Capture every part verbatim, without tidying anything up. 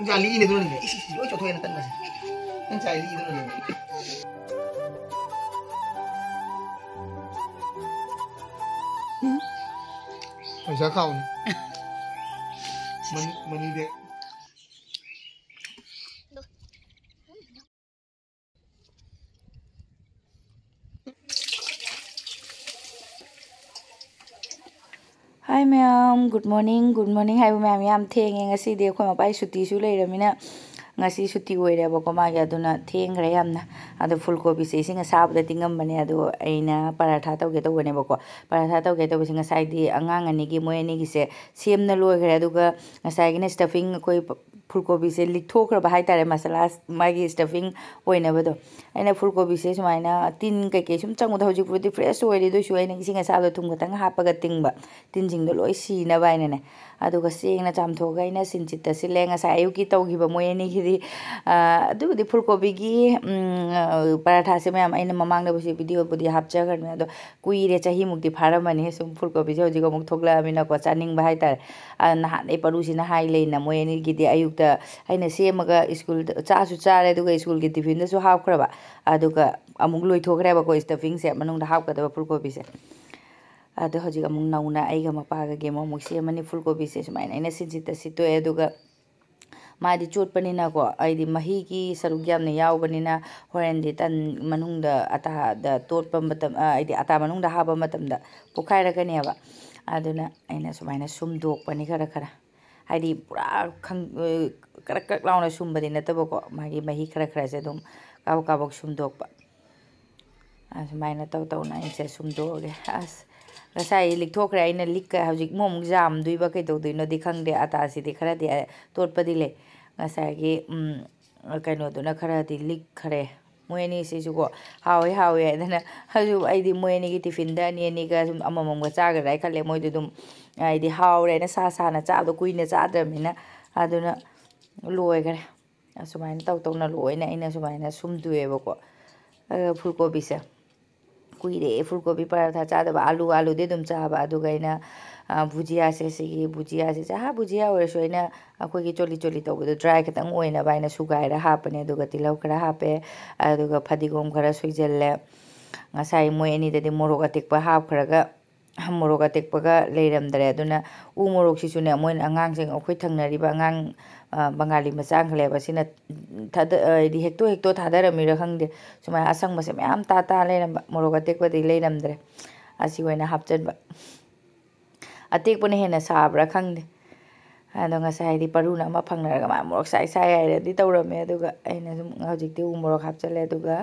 ꯅꯪ ꯆꯥꯏ ꯂꯤꯛꯏꯅꯦ ꯑꯗꯨꯅꯅꯦ꯫ ꯏꯁ, ꯏꯁ, ꯏꯁ, ꯂꯣꯏ ꯆꯣꯠꯊꯣꯛꯑꯦ ꯅꯪ ꯇꯟꯕꯁꯦ꯫ ꯅꯪ ꯆꯥꯏ ꯂꯤꯛꯏꯗꯨꯅꯅꯦ꯫ ꯄꯩꯁꯥ ꯈꯥꯎꯅꯤ꯫ Money, money back. Hi ꯃꯌꯥꯝ, good morning, good morning ꯍꯥꯏꯕ ꯃꯌꯥꯝ ꯌꯥꯝ ꯊꯦꯡꯉꯦ꯫ ꯉꯁꯤꯗꯤ ꯑꯩꯈꯣꯏ ꯃꯄꯥꯒꯤ ꯁꯨꯇꯤꯁꯨ ꯂꯩꯔꯃꯤꯅ, ꯉꯁꯤ ꯁꯨꯇꯤ ꯑꯣꯏꯔꯦꯕꯀꯣ ꯃꯥꯒꯤ, ꯑꯗꯨꯅ ꯊꯦꯡꯈ꯭ꯔꯦ ꯌꯥꯝꯅ꯫ ꯑꯗꯣ ꯐꯨꯜ ꯀꯣꯕꯤꯁꯦ ꯏꯁꯤꯡ ꯑꯁꯥꯕꯗ ꯇꯤꯡꯉꯝꯕꯅꯦ, ꯑꯗꯣ ꯑꯩꯅ ꯄꯔꯥꯊꯥ ꯇꯧꯒꯦ ꯇꯧꯕꯅꯦꯕꯀꯣ꯫ ꯄꯔꯥꯊꯥ ꯇꯧꯒꯦ ꯇꯧꯕꯁꯦ ꯉꯁꯥꯏꯗꯤ ꯑꯉꯥꯡ ꯑꯅꯤꯒꯤ, ꯃꯣꯏ ꯑꯅꯤꯒꯤꯁꯦ ꯁꯦꯝꯅ ꯂꯣꯏꯈ꯭ꯔꯦ꯫ ꯑꯗꯨꯒ ꯉꯁꯥꯏꯒꯤꯅ stuffing, ꯑꯩꯈꯣꯏ ꯐꯨꯜ ꯀꯣꯕꯤꯁꯦ ꯂꯤꯛꯊꯣꯛꯈ꯭ꯔꯕ ꯍꯥꯏꯇꯥꯔꯦ, ꯃꯁꯥꯂꯥ ꯃꯥꯒꯤ stuffing ꯑꯣꯏꯅꯕꯗꯣ꯫ ꯑꯩꯅ ꯐꯨꯜ ꯀꯣꯕꯤꯁꯦ ꯁꯨꯃꯥꯏꯅ ꯇꯤꯟ ꯀꯩꯀꯩ ꯁꯨꯝ ꯆꯪꯕꯗꯣ, ꯍꯧꯖꯤꯛꯄꯨꯗꯤ fresh ꯑꯣꯏꯔꯤ, ꯑꯗꯨꯏꯁꯨ ꯑꯩꯅ ꯏꯁꯤꯡ ꯑꯁꯥꯕꯗ ꯊꯨꯝ ꯈꯛꯇꯪ ꯍꯥꯞꯄꯒ ꯇꯤꯡꯕ, ꯇꯤꯟꯁꯤꯡꯗꯣ ꯂꯣꯏ ꯁꯤꯅꯕ ꯍꯥꯏꯅꯅꯦ꯫ ꯑꯗꯨꯒ ꯆꯦꯡꯅ ꯆꯥꯝꯊꯣꯛꯑꯒ ꯑꯩꯅ ꯁꯤꯟꯆꯤꯠꯇ ꯁꯤꯜꯂꯦ꯫ ꯉꯁꯥꯏ ꯑꯌꯨꯛꯀꯤ ꯇꯧꯈꯤꯕ ꯃꯣꯏ ꯑꯅꯤꯒꯤꯗꯤ, ꯑ, ꯑꯗꯨꯕꯨꯗꯤ ꯐꯨꯜ ꯀꯣꯕꯤꯒꯤ, ꯎꯝ, ꯑ, ꯄꯔꯥꯊꯥꯁꯦ ꯃꯌꯥꯝ ꯑꯩꯅ ꯃꯃꯥꯡꯗꯕꯨꯁꯨ video ꯕꯨꯗꯤ ꯍꯥꯞꯆꯈ꯭ꯔꯕꯅꯦ, ꯑꯗꯣ ꯀꯨꯏꯔꯦ, ꯆꯍꯤꯃꯨꯛꯇꯤ ꯐꯥꯔꯝꯃꯅꯤ ꯁꯨꯝ ꯐꯨꯜ ꯀꯣꯕꯤꯁꯦ ꯍꯧꯖꯤꯛ ꯑꯃꯨꯛ ꯊꯣꯛꯂꯛꯑꯃꯤꯅꯀꯣ, ꯆꯥꯅꯤꯡꯕ ꯍꯥꯏꯇꯥꯔꯦ꯫ ꯑ, ꯅꯍꯥꯟꯗꯩ ꯄꯔꯨꯁꯤꯅ ꯍꯥꯏ ꯂꯩꯅ ꯃꯣꯏ ꯑꯅꯤꯒꯤꯗꯤ ꯑꯌꯨꯛꯇ ꯑꯩꯅ ꯁꯦꯝꯃꯒ ꯁ꯭ꯀꯨꯜꯗ ꯆꯥꯁꯨ ꯆꯥꯔꯦ, ꯑꯗꯨꯒ ꯁ꯭ꯀꯨꯜꯒꯤ ꯇꯤꯐꯤꯟꯗꯁꯨ ꯍꯥꯞꯈ꯭ꯔꯕ, ꯑꯗꯨꯒ ꯑꯃꯨꯛ ꯂꯣꯏꯊꯣꯛꯈ꯭ꯔꯦꯕꯀꯣ stuffing ꯁꯦ, ꯃꯅꯨꯡꯗ ꯍꯥꯞꯀꯗꯕ ꯐꯨꯜ ꯀꯣꯕꯤꯁꯦ꯫ ꯑꯗꯣ ꯍꯧꯖꯤꯛ ꯑꯃꯨꯛ ꯅꯧꯅ ꯑꯩꯒ ꯃꯄꯥꯒꯒꯤ ꯑꯃꯨꯛ, ꯑꯃꯨꯛ ꯁꯦꯝꯃꯅꯤ꯫ ꯐꯨꯜ ꯀꯣꯕꯤꯁꯦ ꯁꯨꯃꯥꯏꯅ ꯑꯩꯅ ꯁꯤꯟꯆꯤꯠꯇ ꯁꯤꯠꯇꯣꯛꯑꯦ, ꯑꯗꯨꯒ ꯃꯥꯗꯤ ꯆꯣꯠꯄꯅꯤꯅꯀꯣ, ꯑꯩꯗꯤ ꯃꯍꯤꯒꯤ ꯁꯔꯨꯛ ꯌꯥꯝꯅ ꯌꯥꯎꯕꯅꯤꯅ ꯍꯣꯔꯦꯟꯗꯤ ꯇꯟ ꯃꯅꯨꯡꯗ ꯑꯇꯥꯗ ꯇꯣꯠꯄ ꯃꯇꯝ, ꯑ, ꯍꯥꯏꯗꯤ ꯑꯇꯥ ꯃꯅꯨꯡꯗ ꯍꯥꯞꯄ ꯃꯇꯝꯗ ꯄꯣꯛꯈꯥꯏꯔꯛꯀꯅꯦꯕ꯫ ꯑꯗꯨꯅ ꯑꯩꯅ ꯁꯨꯃꯥꯏꯅ ꯁꯨꯝꯗꯣꯛꯄꯅꯤ ꯈꯔ ꯈꯔ꯫ ꯍꯥꯏꯗꯤ ꯄꯨꯔꯥ ꯈꯪ-, ꯑ, ꯀ꯭ꯔꯛ ꯀ꯭ꯔꯛ ꯂꯥꯎꯅ ꯁꯨꯝꯕꯗꯤ ꯅꯠꯇꯕꯀꯣ, ꯃꯥꯒꯤ ꯃꯍꯤ ꯈꯔ ꯈꯔꯁꯦ ꯑꯗꯨꯝ ꯀꯥꯕꯛ ꯀꯥꯕꯛ ꯁꯨꯝꯗꯣꯛꯄ꯫ ꯑꯁꯨꯃꯥꯏꯅ ꯇꯧ ꯇꯧꯅ ꯑꯩꯁꯦ ꯁꯨꯝꯗꯣꯛꯑꯒꯦ꯫ ꯑꯁ, ꯉꯁꯥꯏ ꯂꯤꯛꯊꯣꯛꯈ꯭ꯔꯦ꯫ ꯑꯩꯅ ꯂꯤꯛꯀ ꯍꯧꯖꯤꯛ ꯑꯃꯨꯛ ꯌꯥꯝꯗꯣꯏꯕ ꯀꯩꯗꯧꯗꯣꯏꯅꯣꯗꯤ ꯈꯪꯗꯦ꯫ ꯑꯇꯥꯁꯤꯗꯤ ꯈꯔꯗꯤ, ꯑ, ꯇꯣꯠꯄꯗꯤ ꯂꯩ꯫ ꯉꯁꯥꯏꯒꯤ, ꯎꯝ, ꯀꯩꯅꯣꯗꯨꯅ ꯈꯔꯗꯤ ꯂꯤꯛꯈ꯭ꯔꯦ꯫ ꯃꯣꯏ ꯑꯅꯤꯁꯤꯁꯨꯀꯣ, "ꯍꯥꯎꯋꯦ, ꯍꯥꯎꯋꯦ" ꯍꯥꯏꯗꯅ, ꯑꯗꯨ ꯑꯩꯗꯤ ꯃꯣꯏ ꯑꯅꯤꯒꯤ ꯇꯤꯐꯤꯟꯗ ꯑꯅꯤ ꯑꯅꯤꯒ ꯁꯨꯝ ꯑꯃꯃꯝꯒ ꯆꯥꯒꯗ꯭ꯔꯥ ꯍꯥꯏ ꯈꯜꯂꯦ꯫ ꯃꯣꯏꯗꯤ ꯑꯗꯨꯝ, ꯍꯥꯏꯗꯤ, ꯍꯥꯎꯔꯦꯅ ꯁꯥ ꯁꯥꯅ ꯆꯥꯕꯗꯣ ꯀꯨꯏꯅ ꯆꯥꯗ꯭ꯔꯕꯅꯤꯅ꯫ ꯑꯗꯨꯅ ꯂꯣꯏꯈꯔꯦ꯫ ꯑꯁꯨꯃꯥꯏꯅ ꯇꯧ ꯇꯧꯅ ꯂꯣꯏꯅ ꯑꯩꯅ ꯁꯨꯃꯥꯏꯅ ꯁꯨꯝꯗꯣꯛꯑꯦꯕꯀꯣ, ꯑ, ꯐꯨꯜ ꯀꯣꯕꯤꯁꯦ꯫ ꯀꯨꯏꯔꯦ ꯐꯨꯜ ꯀꯣꯕꯤ ꯄꯔꯥꯊꯥ ꯆꯥꯗꯕ꯫ ꯑꯥꯂꯨ, ꯑꯥꯂꯨꯗꯤ ꯑꯗꯨꯝ ꯆꯥꯕ, ꯑꯗꯨꯒ ꯑꯩꯅ, ꯕꯨꯖꯤꯌꯥꯁꯦ, ꯁꯤꯒꯤ ꯕꯨꯖꯤꯌꯥꯁꯦ, ꯆꯍꯥ ꯕꯨꯖꯤꯌꯥ ꯑꯣꯏꯔꯁꯨ ꯑꯩꯅ ꯑꯩꯈꯣꯏꯒꯤ ꯆꯣꯠꯂꯤ ꯆꯣꯠꯂꯤ ꯇꯧꯕꯗꯣ dry ꯈꯤꯇꯪ ꯑꯣꯏꯅꯕ ꯍꯥꯏꯅ ꯁꯨꯒꯥꯏꯔ ꯍꯥꯞꯄꯅꯦ꯫ ꯑꯗꯨꯒ ꯇꯤꯜꯍꯧ ꯈꯔ ꯍꯥꯞꯄꯦ, ꯑꯗꯨꯒ ꯐꯗꯤꯒꯣꯝ ꯈꯔ ꯁꯣꯏꯖꯜꯂꯦ꯫ ꯉꯁꯥꯏ ꯃꯣꯏ ꯑꯅꯤꯗꯗꯤ ꯃꯣꯔꯣꯛ ꯑꯇꯦꯛꯄ ꯍꯥꯞꯈ꯭ꯔꯒ, ꯃꯣꯔꯣꯛ ꯑꯇꯦꯛꯄꯒ ꯂꯩꯔꯝꯗ꯭ꯔꯦ꯫ ꯑꯗꯨꯅ ꯎ ꯃꯣꯔꯣꯛꯁꯤꯁꯨꯅꯦ, ꯃꯣꯏꯅ ꯑꯉꯥꯡꯁꯤꯡ, ꯑꯩꯈꯣꯏ ꯊꯪꯅꯔꯤꯕ ꯑꯉꯥꯡ, ꯑ, ꯕꯪꯒꯥꯂꯤ ꯃꯆꯥ ꯑꯃꯈꯛ ꯂꯩꯌꯦꯕ, ꯁꯤꯅ ꯊꯥꯗ-, ꯍꯥꯏꯗꯤ ꯍꯦꯛꯇꯣ ꯍꯦꯛꯇꯣ ꯊꯥꯗꯔꯝꯃꯤꯔ ꯈꯪꯗꯦ, ꯁꯨꯃꯥꯏꯅ ꯑꯁꯪꯕꯁꯦ ꯃꯌꯥꯝ ꯇꯥ ꯇꯥ ꯂꯩꯔꯝꯕ, ꯃꯣꯔꯣꯛ ꯑꯇꯦꯛꯄꯗꯤ ꯂꯩꯔꯝꯗ꯭ꯔꯦ꯫ ꯑꯁꯤ ꯑꯣꯏꯅ ꯍꯥꯞꯆꯟꯕ꯫ ꯑꯇꯦꯛꯄꯅ ꯍꯦꯟꯅ ꯁꯥꯕ꯭ꯔꯥ ꯈꯪꯗꯦ꯫ ꯑꯗꯣ ꯉꯁꯥꯏꯗꯤ ꯄꯔꯨꯅ ꯑꯃ ꯐꯪꯅꯔꯒ ꯃꯥ ꯃꯣꯔꯣꯛ ꯁꯥꯏ ꯁꯥꯏ ꯍꯥꯏꯔꯗꯤ ꯇꯧꯔꯝꯃꯦ, ꯑꯗꯨꯒ ꯑꯩꯅ ꯁꯨꯝ ꯍꯧꯖꯤꯛꯇꯤ ꯎ ꯃꯣꯔꯣꯛ ꯍꯥꯞꯆꯜꯂꯦ, ꯑꯗꯨꯒ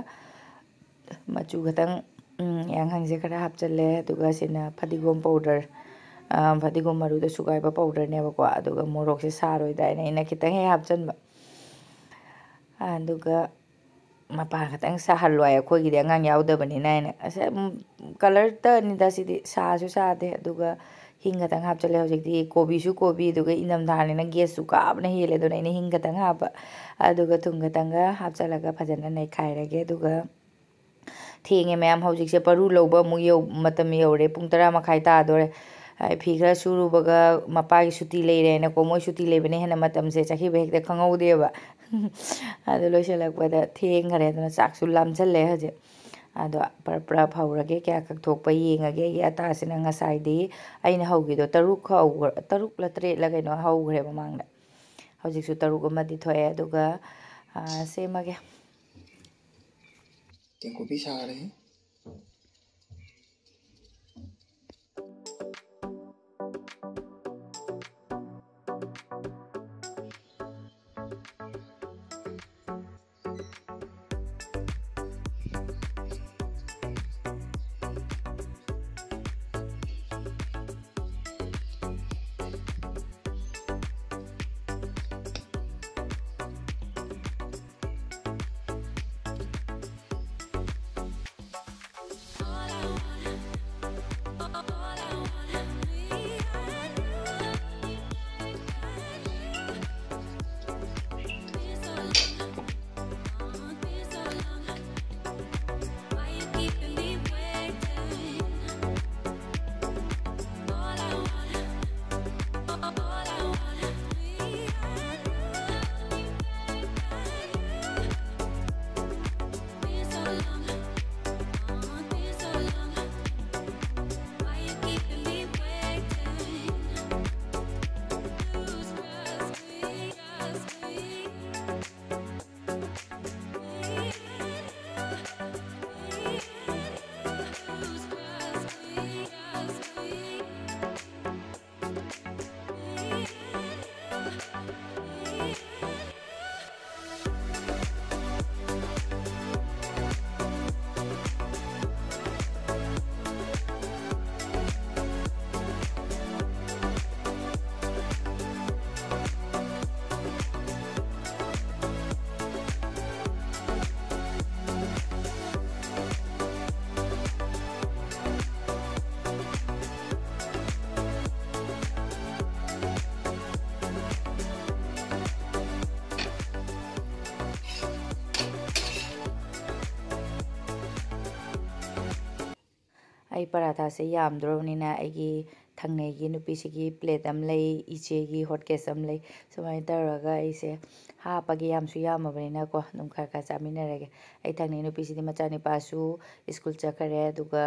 ꯃꯆꯨ ꯈꯛꯇꯪ, ꯎꯝ, ꯌꯥꯡꯈꯪꯁꯦ ꯈꯔ ꯍꯥꯞꯆꯜꯂꯦ, ꯑꯗꯨꯒ ꯁꯤꯅ ꯐꯗꯤꯒꯣꯝ powder, ꯑ, ꯐꯗꯤꯒꯣꯝ ꯃꯔꯨꯗ ꯁꯨꯒꯥꯏꯕ powderꯅꯦꯕꯀꯣ, ꯑꯗꯨꯒ ꯃꯣꯔꯣꯛꯁꯦ ꯁꯥꯔꯣꯏꯗ꯭ꯔꯥ ꯍꯥꯏꯅ ꯑꯩꯅ ꯈꯤꯇꯪ ꯍꯦꯛ ꯍꯥꯞꯆꯟꯕ꯫ ꯑꯗꯨꯒ ꯃꯄꯥꯟ ꯈꯛꯇꯪ ꯁꯥꯍꯜꯂꯣ ꯍꯥꯏ, ꯑꯩꯈꯣꯏꯒꯤꯗꯤ ꯑꯉꯥꯡ ꯌꯥꯎꯗꯕꯅꯤꯅ ꯍꯥꯏꯅ꯫ ꯑꯁ, ꯎꯝ, colourꯇꯅꯤꯗ ꯁꯤꯗꯤ, ꯁꯥꯁꯨ ꯁꯥꯗꯦ꯫ ꯑꯗꯨꯒ ꯍꯤꯡ ꯈꯛꯇꯪ ꯍꯥꯞꯆꯜꯂꯦ꯫ ꯍꯧꯖꯤꯛꯇꯤ ꯀꯣꯕꯤꯁꯨ ꯀꯣꯕꯤ, ꯑꯗꯨꯒ ꯏꯪꯊꯝꯊꯥꯅꯤꯅ gasꯁꯨ ꯀꯥꯕꯅ ꯍꯦꯜꯂꯦ, ꯑꯗꯨꯅ ꯑꯩꯅ ꯍꯤꯡ ꯈꯛꯇꯪ ꯍꯥꯞꯄ꯫ ꯑꯗꯨꯒ ꯊꯨꯝ ꯈꯛꯇꯪꯒ ꯍꯥꯞꯆꯜꯂꯒ ꯐꯖꯅ ꯅꯩꯈꯥꯏꯔꯒꯦ꯫ ꯑꯗꯨꯒ ꯊꯦꯡꯉꯦ ꯃꯌꯥꯝ, ꯍꯧꯖꯤꯛꯁꯦ ꯄꯔꯨ ꯂꯧꯕ ꯑꯃꯨꯛ ꯌꯧ-, ꯃꯇꯝ ꯌꯧꯔꯦ, ꯄꯨꯡ ꯇꯔꯥ ꯃꯈꯥꯏ ꯇꯥꯗꯣꯔꯦ꯫ ꯑ, ꯐꯤ ꯈꯔ ꯁꯨꯔꯨꯕꯒ ꯃꯄꯥꯒꯤ ꯁꯨꯇꯤ ꯂꯩꯔꯦꯅꯀꯣ, ꯃꯣꯏ ꯁꯨꯇꯤ ꯂꯩꯕꯅ ꯍꯦꯟꯅ ꯃꯇꯝꯁꯦ ꯆꯠꯈꯤꯕ ꯍꯦꯛꯇ ꯈꯪꯍꯧꯗꯦꯕ꯫ ꯑꯗꯨ ꯂꯣꯏꯁꯤꯜꯂꯛꯄꯗ ꯊꯦꯡꯈꯔꯦ, ꯑꯗꯨꯅ ꯆꯥꯛꯁꯨ ꯂꯥꯝꯁꯜꯂꯦ ꯍꯧꯖꯤꯛ꯫ ꯑꯗꯣ ꯄꯔꯞ ꯄꯔꯞ ꯍꯧꯔꯒꯦ, ꯀꯌꯥ ꯀꯛꯊꯣꯛꯄ ꯌꯦꯡꯉꯒꯦ꯫ ꯑꯩꯒꯤ ꯑꯇꯥꯁꯤꯅ ꯉꯁꯥꯏꯗꯤ ꯑꯩꯅ ꯍꯧꯈꯤꯗꯣ ꯇꯔꯨꯛ ꯍꯧꯈ꯭ꯔ-, ꯇꯔꯨꯛꯂ ꯇꯔꯦꯠꯂ ꯀꯩꯅꯣ ꯍꯧꯈ꯭ꯔꯦ ꯃꯃꯥꯡꯗ꯫ ꯍꯧꯖꯤꯛꯁꯨ ꯇꯔꯨꯛ ꯑꯃꯗꯤ ꯊꯣꯛꯑꯦ, ꯑꯗꯨꯒ, ꯑ, ꯁꯦꯝꯃꯒꯦ꯫ ꯇꯦꯡꯀꯣꯠꯄꯤ ꯁꯥꯔꯦ꯫ ꯑꯩ ꯄꯔꯥꯊꯥꯁꯦ ꯌꯥꯝꯗ꯭ꯔꯣꯕꯅꯤꯅ ꯑꯩꯒꯤ ꯊꯪꯅꯩꯒꯤ ꯅꯨꯄꯤꯁꯤꯒꯤ ꯄ꯭ꯂꯦꯠ ꯑꯃ ꯂꯩ, ꯏꯆꯦꯒꯤ ꯍꯣꯠ ꯀꯦꯁ ꯑꯃ ꯂꯩ꯫ ꯁꯨꯃꯥꯏꯅ ꯇꯧꯔꯒ ꯑꯩꯁꯦ ꯍꯥꯞꯄꯒꯦ, ꯌꯥꯝꯁꯨ ꯌꯥꯝꯃꯕꯅꯤꯅꯀꯣ, ꯑꯗꯨꯝ ꯈꯔ ꯈꯔ ꯆꯥꯃꯤꯟꯅꯔꯒꯦ꯫ ꯑꯩ ꯊꯪꯅꯩ ꯅꯨꯄꯤꯁꯤꯗꯤ ꯃꯆꯥꯅꯤꯄꯥꯁꯨ ꯁ꯭ꯀꯨꯜ ꯆꯠꯈ꯭ꯔꯦ, ꯑꯗꯨꯒ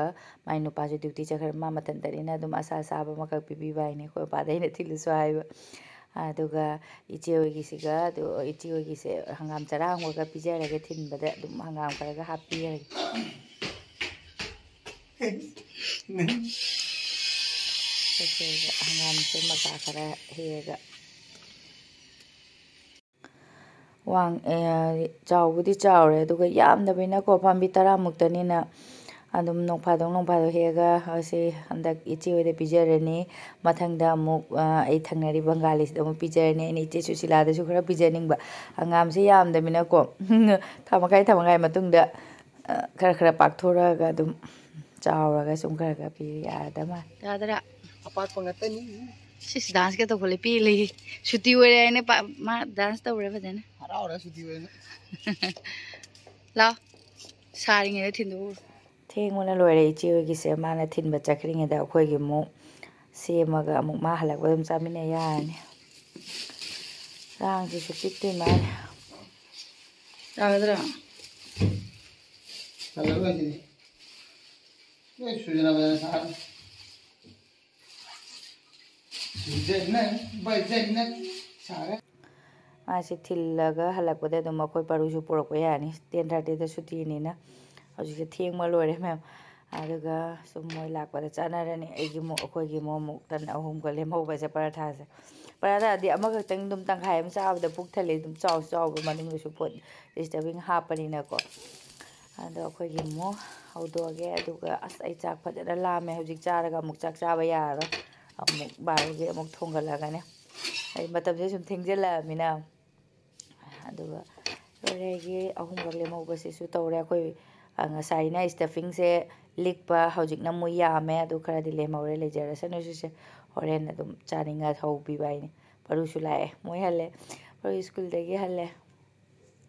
ꯃꯥꯏ ꯅꯨꯄꯥꯁꯨ ꯗ꯭ꯌꯨꯇꯤ ꯆꯠꯈ꯭ꯔꯦ꯫ ꯃꯥ ꯃꯊꯟꯇꯅꯤꯅ ꯑꯗꯨꯝ ꯑꯁꯥ ꯑꯁꯥꯕ ꯑꯃꯈꯛ ꯄꯤꯕꯤꯕ ꯍꯥꯏꯅꯤ, ꯑꯩꯈꯣꯏ ꯄꯥꯗ ꯑꯩꯅ ꯊꯤꯜꯂꯨꯁꯨ ꯍꯥꯏꯕ꯫ ꯑꯗꯨꯒ ꯏꯆꯦ ꯍꯣꯏꯒꯤꯁꯤꯒ, ꯑꯗꯨ ꯏꯆꯦ ꯍꯣꯏꯒꯤꯁꯦ ꯍꯪꯒꯥꯝ ꯆꯔꯥ ꯑꯃꯒ ꯄꯤꯖꯔꯒꯦ, ꯊꯤꯟꯕꯗ ꯑꯗꯨꯝ ꯍꯪꯒꯥꯝ ꯈꯔꯒ ꯍꯥꯞꯄꯤꯔꯒꯦ꯫ ꯍꯪꯒꯥꯝꯁꯦ ꯃꯀꯥ ꯈꯔ ꯍꯦꯛꯑꯒ꯫ ꯋꯥꯡ-, ꯑꯦ, ꯆꯥꯎꯕꯨꯗꯤ ꯆꯥꯎꯔꯦ, ꯑꯗꯨꯒ ꯌꯥꯝꯗꯕꯅꯤꯅꯀꯣ, ꯄꯥꯝꯕꯤ ꯇꯔꯥꯃꯨꯛꯇꯅꯤꯅ ꯑꯗꯨꯝ ꯅꯣꯡ ꯐꯥꯗꯣꯛ, ꯅꯣꯡ ꯐꯥꯗꯣꯛ ꯍꯦꯛꯑꯒ ꯑꯁꯤ ꯍꯟꯗꯛ ꯏꯆꯦ ꯍꯣꯏꯗ ꯄꯤꯖꯔꯅꯤ꯫ ꯃꯊꯪꯗ ꯑꯃꯨꯛ, ꯑ, ꯑꯩ ꯊꯪꯅꯔꯤꯕ ꯕꯪꯒꯥꯂꯤꯁꯤꯗ ꯑꯃꯨꯛ ꯄꯤꯖꯔꯅꯤ꯫ ꯑꯩꯅ ꯏꯆꯦ ꯁꯨꯁꯤꯂꯥꯗꯁꯨ ꯈꯔ ꯄꯤꯖꯅꯤꯡꯕ꯫ ꯍꯪꯒꯥꯝꯁꯦ ꯌꯥꯝꯗꯕꯅꯤꯅꯀꯣ, ꯊꯥ ꯃꯈꯥꯏ, ꯊꯥ ꯃꯈꯥꯏ ꯃꯇꯨꯡꯗ, ꯑ, ꯈꯔ ꯈꯔ ꯄꯥꯛꯊꯣꯔꯛꯑꯒ ꯑꯗꯨꯝ ꯆꯥꯎꯔꯒ ꯁꯨꯝ ꯈꯔ ꯈꯔ ꯄꯤꯕ ꯌꯥꯔꯗ ꯃꯥꯜꯂꯦ꯫ ꯌꯥꯗ꯭ꯔꯥ? ꯑꯄꯥꯛꯄ ꯉꯥꯛꯇꯅꯤ꯫ ꯁꯤꯁ, ꯗꯥꯟꯁꯀ ꯇꯧꯈꯠꯂꯦ, ꯄꯦꯜꯂꯦ꯫ ꯁꯨꯇꯤ ꯑꯣꯏꯔꯦ ꯍꯥꯏꯅ ꯄꯥ-, ꯃꯥ ꯗꯥꯟꯁ ꯇꯧꯔꯦ ꯐꯖꯅ꯫ ꯍꯔꯥꯎꯔꯦ ꯁꯨꯇꯤ ꯑꯣꯏꯅ꯫ ꯂꯥꯎ, ꯁꯥꯔꯤꯉꯩꯗ ꯊꯤꯟꯗꯣꯛꯎꯔꯣ꯫ ꯊꯦꯡꯕꯅ ꯂꯣꯏꯔꯦ ꯏꯆꯦ ꯍꯣꯏꯒꯤꯁꯦ꯫ ꯃꯥꯅ ꯊꯤꯟꯕ ꯆꯠꯈ꯭ꯔꯤꯉꯩꯗ ꯑꯩꯈꯣꯏꯒꯤ ꯑꯃꯨꯛ ꯁꯦꯝꯃꯒ ꯑꯃꯨꯛ ꯃꯥ ꯍꯜꯂꯛꯄ ꯑꯗꯨꯝ ꯆꯥꯃꯤꯟꯅ ꯌꯥꯔꯅꯤ꯫ ꯆꯥꯡꯁꯤꯁꯨ ꯄꯤꯛꯇꯣꯏ ꯃꯥꯜꯂꯦ꯫ ꯌꯥꯒꯗ꯭ꯔꯥ? ꯍꯜꯂꯛꯑꯣꯏ ꯁꯤꯗꯤ꯫ ꯂꯣꯏ ꯁꯨꯖꯅꯕ ꯁꯥꯔꯦ꯫ ꯁꯤꯖꯟꯅ ꯕꯖꯟꯅ ꯁꯥꯔꯦ꯫ ꯃꯥꯁꯦ ꯊꯤꯜꯂꯒ ꯍꯜꯂꯛꯄꯗ ꯑꯗꯨꯝ ꯑꯩꯈꯣꯏ ꯄꯔꯨꯁꯨ ꯄꯨꯔꯛꯄ ꯌꯥꯔꯅꯤ, ꯇꯦꯟ ꯊꯥꯔꯇꯤꯗ ꯁꯨꯇꯤꯅꯤꯅ꯫ ꯍꯧꯖꯤꯛꯁꯦ ꯊꯦꯡꯕ ꯂꯣꯏꯔꯦ ꯃꯌꯥꯝ꯫ ꯑꯗꯨꯒ ꯁꯨꯝ ꯃꯣꯏ ꯂꯥꯛꯄꯗ ꯆꯥꯅꯔꯅꯤ꯫ ꯑꯩꯒꯤ ꯑꯃꯨꯛ, ꯑꯩꯈꯣꯏꯒꯤ ꯑꯃꯨꯛ, ꯑꯃꯨꯛ ꯇꯟ ꯑꯍꯨꯝꯒ ꯂꯦꯝꯍꯧꯕꯁꯦ, ꯄꯔꯥꯊꯥꯁꯦ꯫ ꯄꯔꯥꯊꯥꯗꯤ ꯑꯃꯈꯛꯇꯪ ꯑꯗꯨꯝ ꯇꯪꯈꯥꯏ ꯑꯃ ꯆꯥꯕꯗ ꯄꯨꯛ ꯊꯜꯂꯦ, ꯑꯗꯨꯝ ꯆꯥꯎꯁꯨ ꯆꯥꯎꯕ, ꯃꯅꯨꯡꯗꯁꯨ ꯐꯨꯗ ꯁ꯭ꯇꯐꯤꯡ ꯍꯥꯞꯄꯅꯤꯅꯀꯣ꯫ ꯑꯗꯣ ꯑꯩꯈꯣꯏꯒꯤ ꯑꯃꯨꯛ ꯍꯧꯗꯣꯛꯑꯒꯦ꯫ ꯑꯗꯨꯒ ꯑꯁ, ꯑꯩ ꯆꯥꯛ ꯐꯖꯅ ꯂꯥꯝꯃꯦ꯫ ꯍꯧꯖꯤꯛ ꯆꯥꯔꯒ ꯑꯃꯨꯛ ꯆꯥꯛ ꯆꯥꯕ ꯌꯥꯔꯔꯣꯏ꯫ ꯑꯃꯨꯛ ꯕꯥꯔꯣꯒꯤ ꯑꯃꯨꯛ ꯊꯣꯡꯒꯠꯂꯛꯑꯒꯅꯦ꯫ ꯑꯩ ꯃꯇꯝꯁꯦ ꯁꯨꯝ ꯊꯦꯡꯖꯤꯜꯂꯛꯑꯃꯤꯅ꯫ ꯑꯗꯨꯒ ꯂꯣꯏꯔꯦ, ꯑꯩꯒꯤ ꯑꯍꯨꯝꯈꯛ ꯂꯦꯝꯍꯧꯕꯁꯤꯁꯨ ꯇꯧꯔꯦ꯫ ꯑꯩꯈꯣꯏ, ꯑ, ꯉꯁꯥꯏꯅ ꯁ꯭ꯇꯐꯤꯡꯁꯦ ꯂꯤꯛꯄ, ꯍꯧꯖꯤꯛꯅ ꯑꯃꯨꯛ ꯌꯥꯝꯃꯦ꯫ ꯑꯗꯨ ꯈꯔꯗꯤ ꯂꯦꯝꯍꯧꯔꯦ, ꯂꯩꯖꯔꯁꯅꯨ ꯁꯤꯁꯦ꯫ ꯍꯣꯔꯦꯟ ꯑꯗꯨꯝ ꯆꯥꯅꯤꯡꯉ ꯍꯧꯕꯤꯕ ꯍꯥꯏꯅꯤ꯫ ꯄꯔꯨꯁꯨ ꯂꯥꯛꯑꯦ, ꯃꯣꯏ ꯍꯜꯂꯦ꯫ ꯄꯔꯨ ꯁ꯭ꯀꯨꯜꯗꯒꯤ ꯍꯜꯂꯦ꯫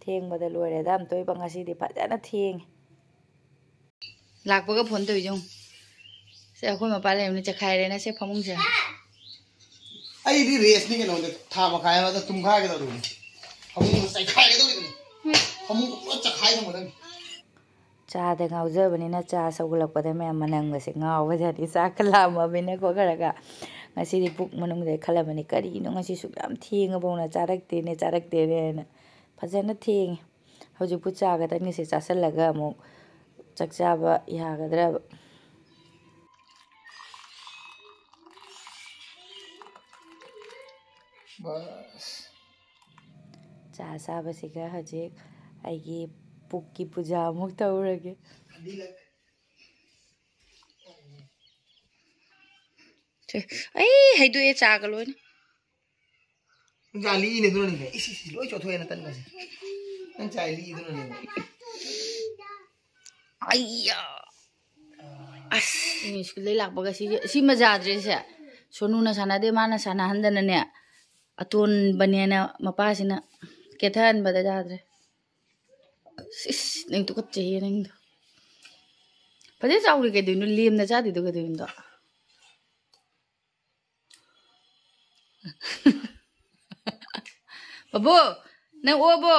ꯊꯦꯡꯕꯗ ꯂꯣꯏꯔꯦꯗ ꯑꯝꯇꯣꯏꯕ, ꯉꯁꯤꯗꯤ ꯐꯖꯅ ꯊꯦꯡꯉꯦ꯫ ꯂꯥꯛꯄꯒ ꯐꯣꯟ ꯇꯧꯔꯤꯁꯦ ꯌꯦꯡꯉꯨ꯫ ꯁꯦ, ꯑꯩꯈꯣꯏ ꯃꯄꯥ ꯂꯩꯔꯝꯅꯤ, ꯆꯈꯥꯏꯔꯦꯅ ꯁꯦ ꯐꯃꯨꯡꯁꯦ꯫ ꯑꯩꯗꯤ ꯔꯦꯁꯅꯤ ꯀꯩꯅꯣꯅꯦ, ꯊꯥ ꯃꯈꯥꯏ ꯑꯃꯗ ꯇꯨꯝꯈꯥꯏꯒꯗꯧꯔꯤꯕꯅꯤ꯫ ꯐꯃꯨꯡꯗꯣ ꯆꯥꯏꯈꯥꯏꯒꯗꯧꯔꯤꯕꯅꯤ꯫ ꯐꯃꯨꯡ ꯄꯨꯔꯥ ꯆꯥꯏꯈꯥꯏ ꯊꯝꯒꯗꯕꯅꯤ꯫ ꯆꯥꯗ ꯉꯥꯎꯖꯕꯅꯤꯅ ꯆꯥ ꯁꯧꯒꯠꯂꯛꯄꯗ ꯃꯌꯥꯝ ꯃꯅꯝꯒꯁꯦ ꯉꯥꯎꯕꯖꯥꯠꯅꯤ꯫ ꯆꯥꯛꯀ ꯂꯥꯝꯃꯕꯅꯤꯅꯀꯣ ꯈꯔꯒ꯫ ꯉꯁꯤꯗꯤ ꯄꯨꯛ ꯃꯅꯨꯡꯗ ꯈꯜꯂꯝꯕꯅꯤ, "ꯀꯔꯤꯅꯣ ꯉꯁꯤ ꯁꯨꯛ ꯌꯥꯝ ꯊꯦꯡꯉꯐꯥꯎꯅ ꯆꯥꯔꯛꯇꯦꯅꯦ, ꯆꯥꯔꯛꯇꯦꯅꯦ" ꯍꯥꯏꯅ꯫ ꯐꯖꯅ ꯊꯦꯡꯉꯦ꯫ ꯍꯧꯖꯤꯛꯄꯨ ꯆꯥ ꯈꯛꯇꯪꯒꯤꯁꯦ ꯆꯥꯁꯤꯜꯂꯒ ꯑꯃꯨꯛ ꯆꯥꯛ ꯆꯥꯕ ꯌꯥꯒꯗ꯭ꯔꯕ? ꯕꯁ꯫ ꯆꯥ ꯆꯥꯕꯁꯤꯒ ꯍꯧꯖꯤꯛ ꯑꯩꯒꯤ ꯄꯨꯛꯀꯤ ꯄꯨꯖꯥ ꯑꯃꯨꯛ ꯇꯧꯔꯒꯦ꯫ ꯑꯅꯤꯔꯛ꯫ ꯁꯦ, ꯑꯩ ꯍꯩꯗꯣꯛꯑꯦ ꯆꯥꯒ ꯂꯣꯏꯅ꯫ ꯅꯪ ꯆꯥ ꯂꯤꯛꯏꯅꯦ ꯑꯗꯨꯅꯅꯦ꯫ ꯏꯁ, ꯏꯁ, ꯏꯁ, ꯂꯣꯏ ꯆꯣꯠꯊꯣꯛꯑꯦ ꯅꯇꯟꯒꯁꯦ꯫ ꯅꯪ ꯆꯥ ꯂꯤꯛꯏꯗꯨꯅꯅꯦ꯫ ꯑꯩꯌꯥ꯫ ꯑꯁ꯫ ꯃꯤ ꯁ꯭ꯀꯨꯜꯗꯩ ꯂꯥꯛꯄꯒ ꯁꯤꯁꯦ, ꯁꯤꯃ ꯌꯥꯗ꯭ꯔꯦꯁꯦ꯫ ꯁꯣꯅꯨꯅ ꯁꯥꯟꯅꯗꯦ, ꯃꯥꯅ ꯁꯥꯟꯅꯍꯟꯗꯅꯅꯦ꯫ ꯑꯇꯣꯟꯕꯅꯦꯅ ꯃꯄꯥꯁꯤꯅ ꯀꯦꯊꯍꯟꯕꯗ ꯌꯥꯗ꯭ꯔꯦ꯫ ꯏꯁ, ꯅꯪ ꯇꯨꯀꯠꯆꯩꯌꯦ ꯅꯪꯗꯣ꯫ ꯐꯖꯅ ꯆꯥꯎꯔꯤ ꯀꯩꯗꯧꯅꯣ? ꯂꯦꯝꯅ ꯆꯥꯗꯣꯏꯗꯣ ꯀꯩꯗꯧꯅꯣ? ꯕꯕꯨ, ꯅꯪ ꯑꯣꯕꯣ?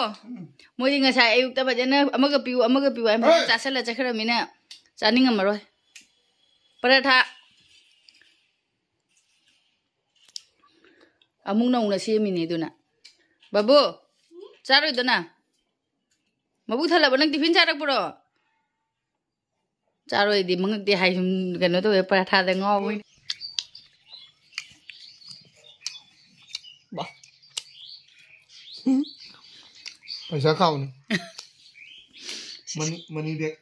ꯃꯣꯏꯗꯤ ꯉꯁꯥꯏ ꯑꯌꯨꯛꯇ ꯐꯖꯅ ꯑꯃꯒ ꯄꯤꯌꯨ, ꯑꯃꯒ ꯄꯤꯌꯨ ꯍꯥꯏ ꯐꯖꯅ ꯍꯣꯏ꯫ ꯆꯥꯁꯜꯂ ꯆꯠꯈ꯭ꯔꯃꯤꯅ ꯆꯥꯅꯤꯡꯉꯝꯃꯔꯣꯏ꯫ ꯄꯔꯥꯊꯥ꯫ ꯑꯃꯨꯛ ꯅꯧꯅ ꯁꯦꯝꯃꯤꯅꯦ ꯑꯗꯨꯅ꯫ ꯕꯕꯨ, ꯆꯥꯔꯣꯏꯗꯅ? ꯃꯕꯨꯛ ꯊꯜꯂꯕꯣ? ꯅꯪ ꯇꯤꯐꯤꯟ ꯆꯥꯔꯛꯄ꯭ꯔꯣ? ꯆꯥꯔꯣꯏꯗꯤ ꯃꯉꯛꯇꯤ ꯍꯥꯏ ꯁꯨꯝ ꯀꯩꯅꯣ ꯇꯧꯋꯦ, ꯄꯔꯥꯊꯥꯗ ꯉꯥꯎꯋꯦ꯫ ꯕꯥ꯫ ꯄꯩꯁꯥ ꯈꯥꯎꯅꯤ꯫ Money, money back.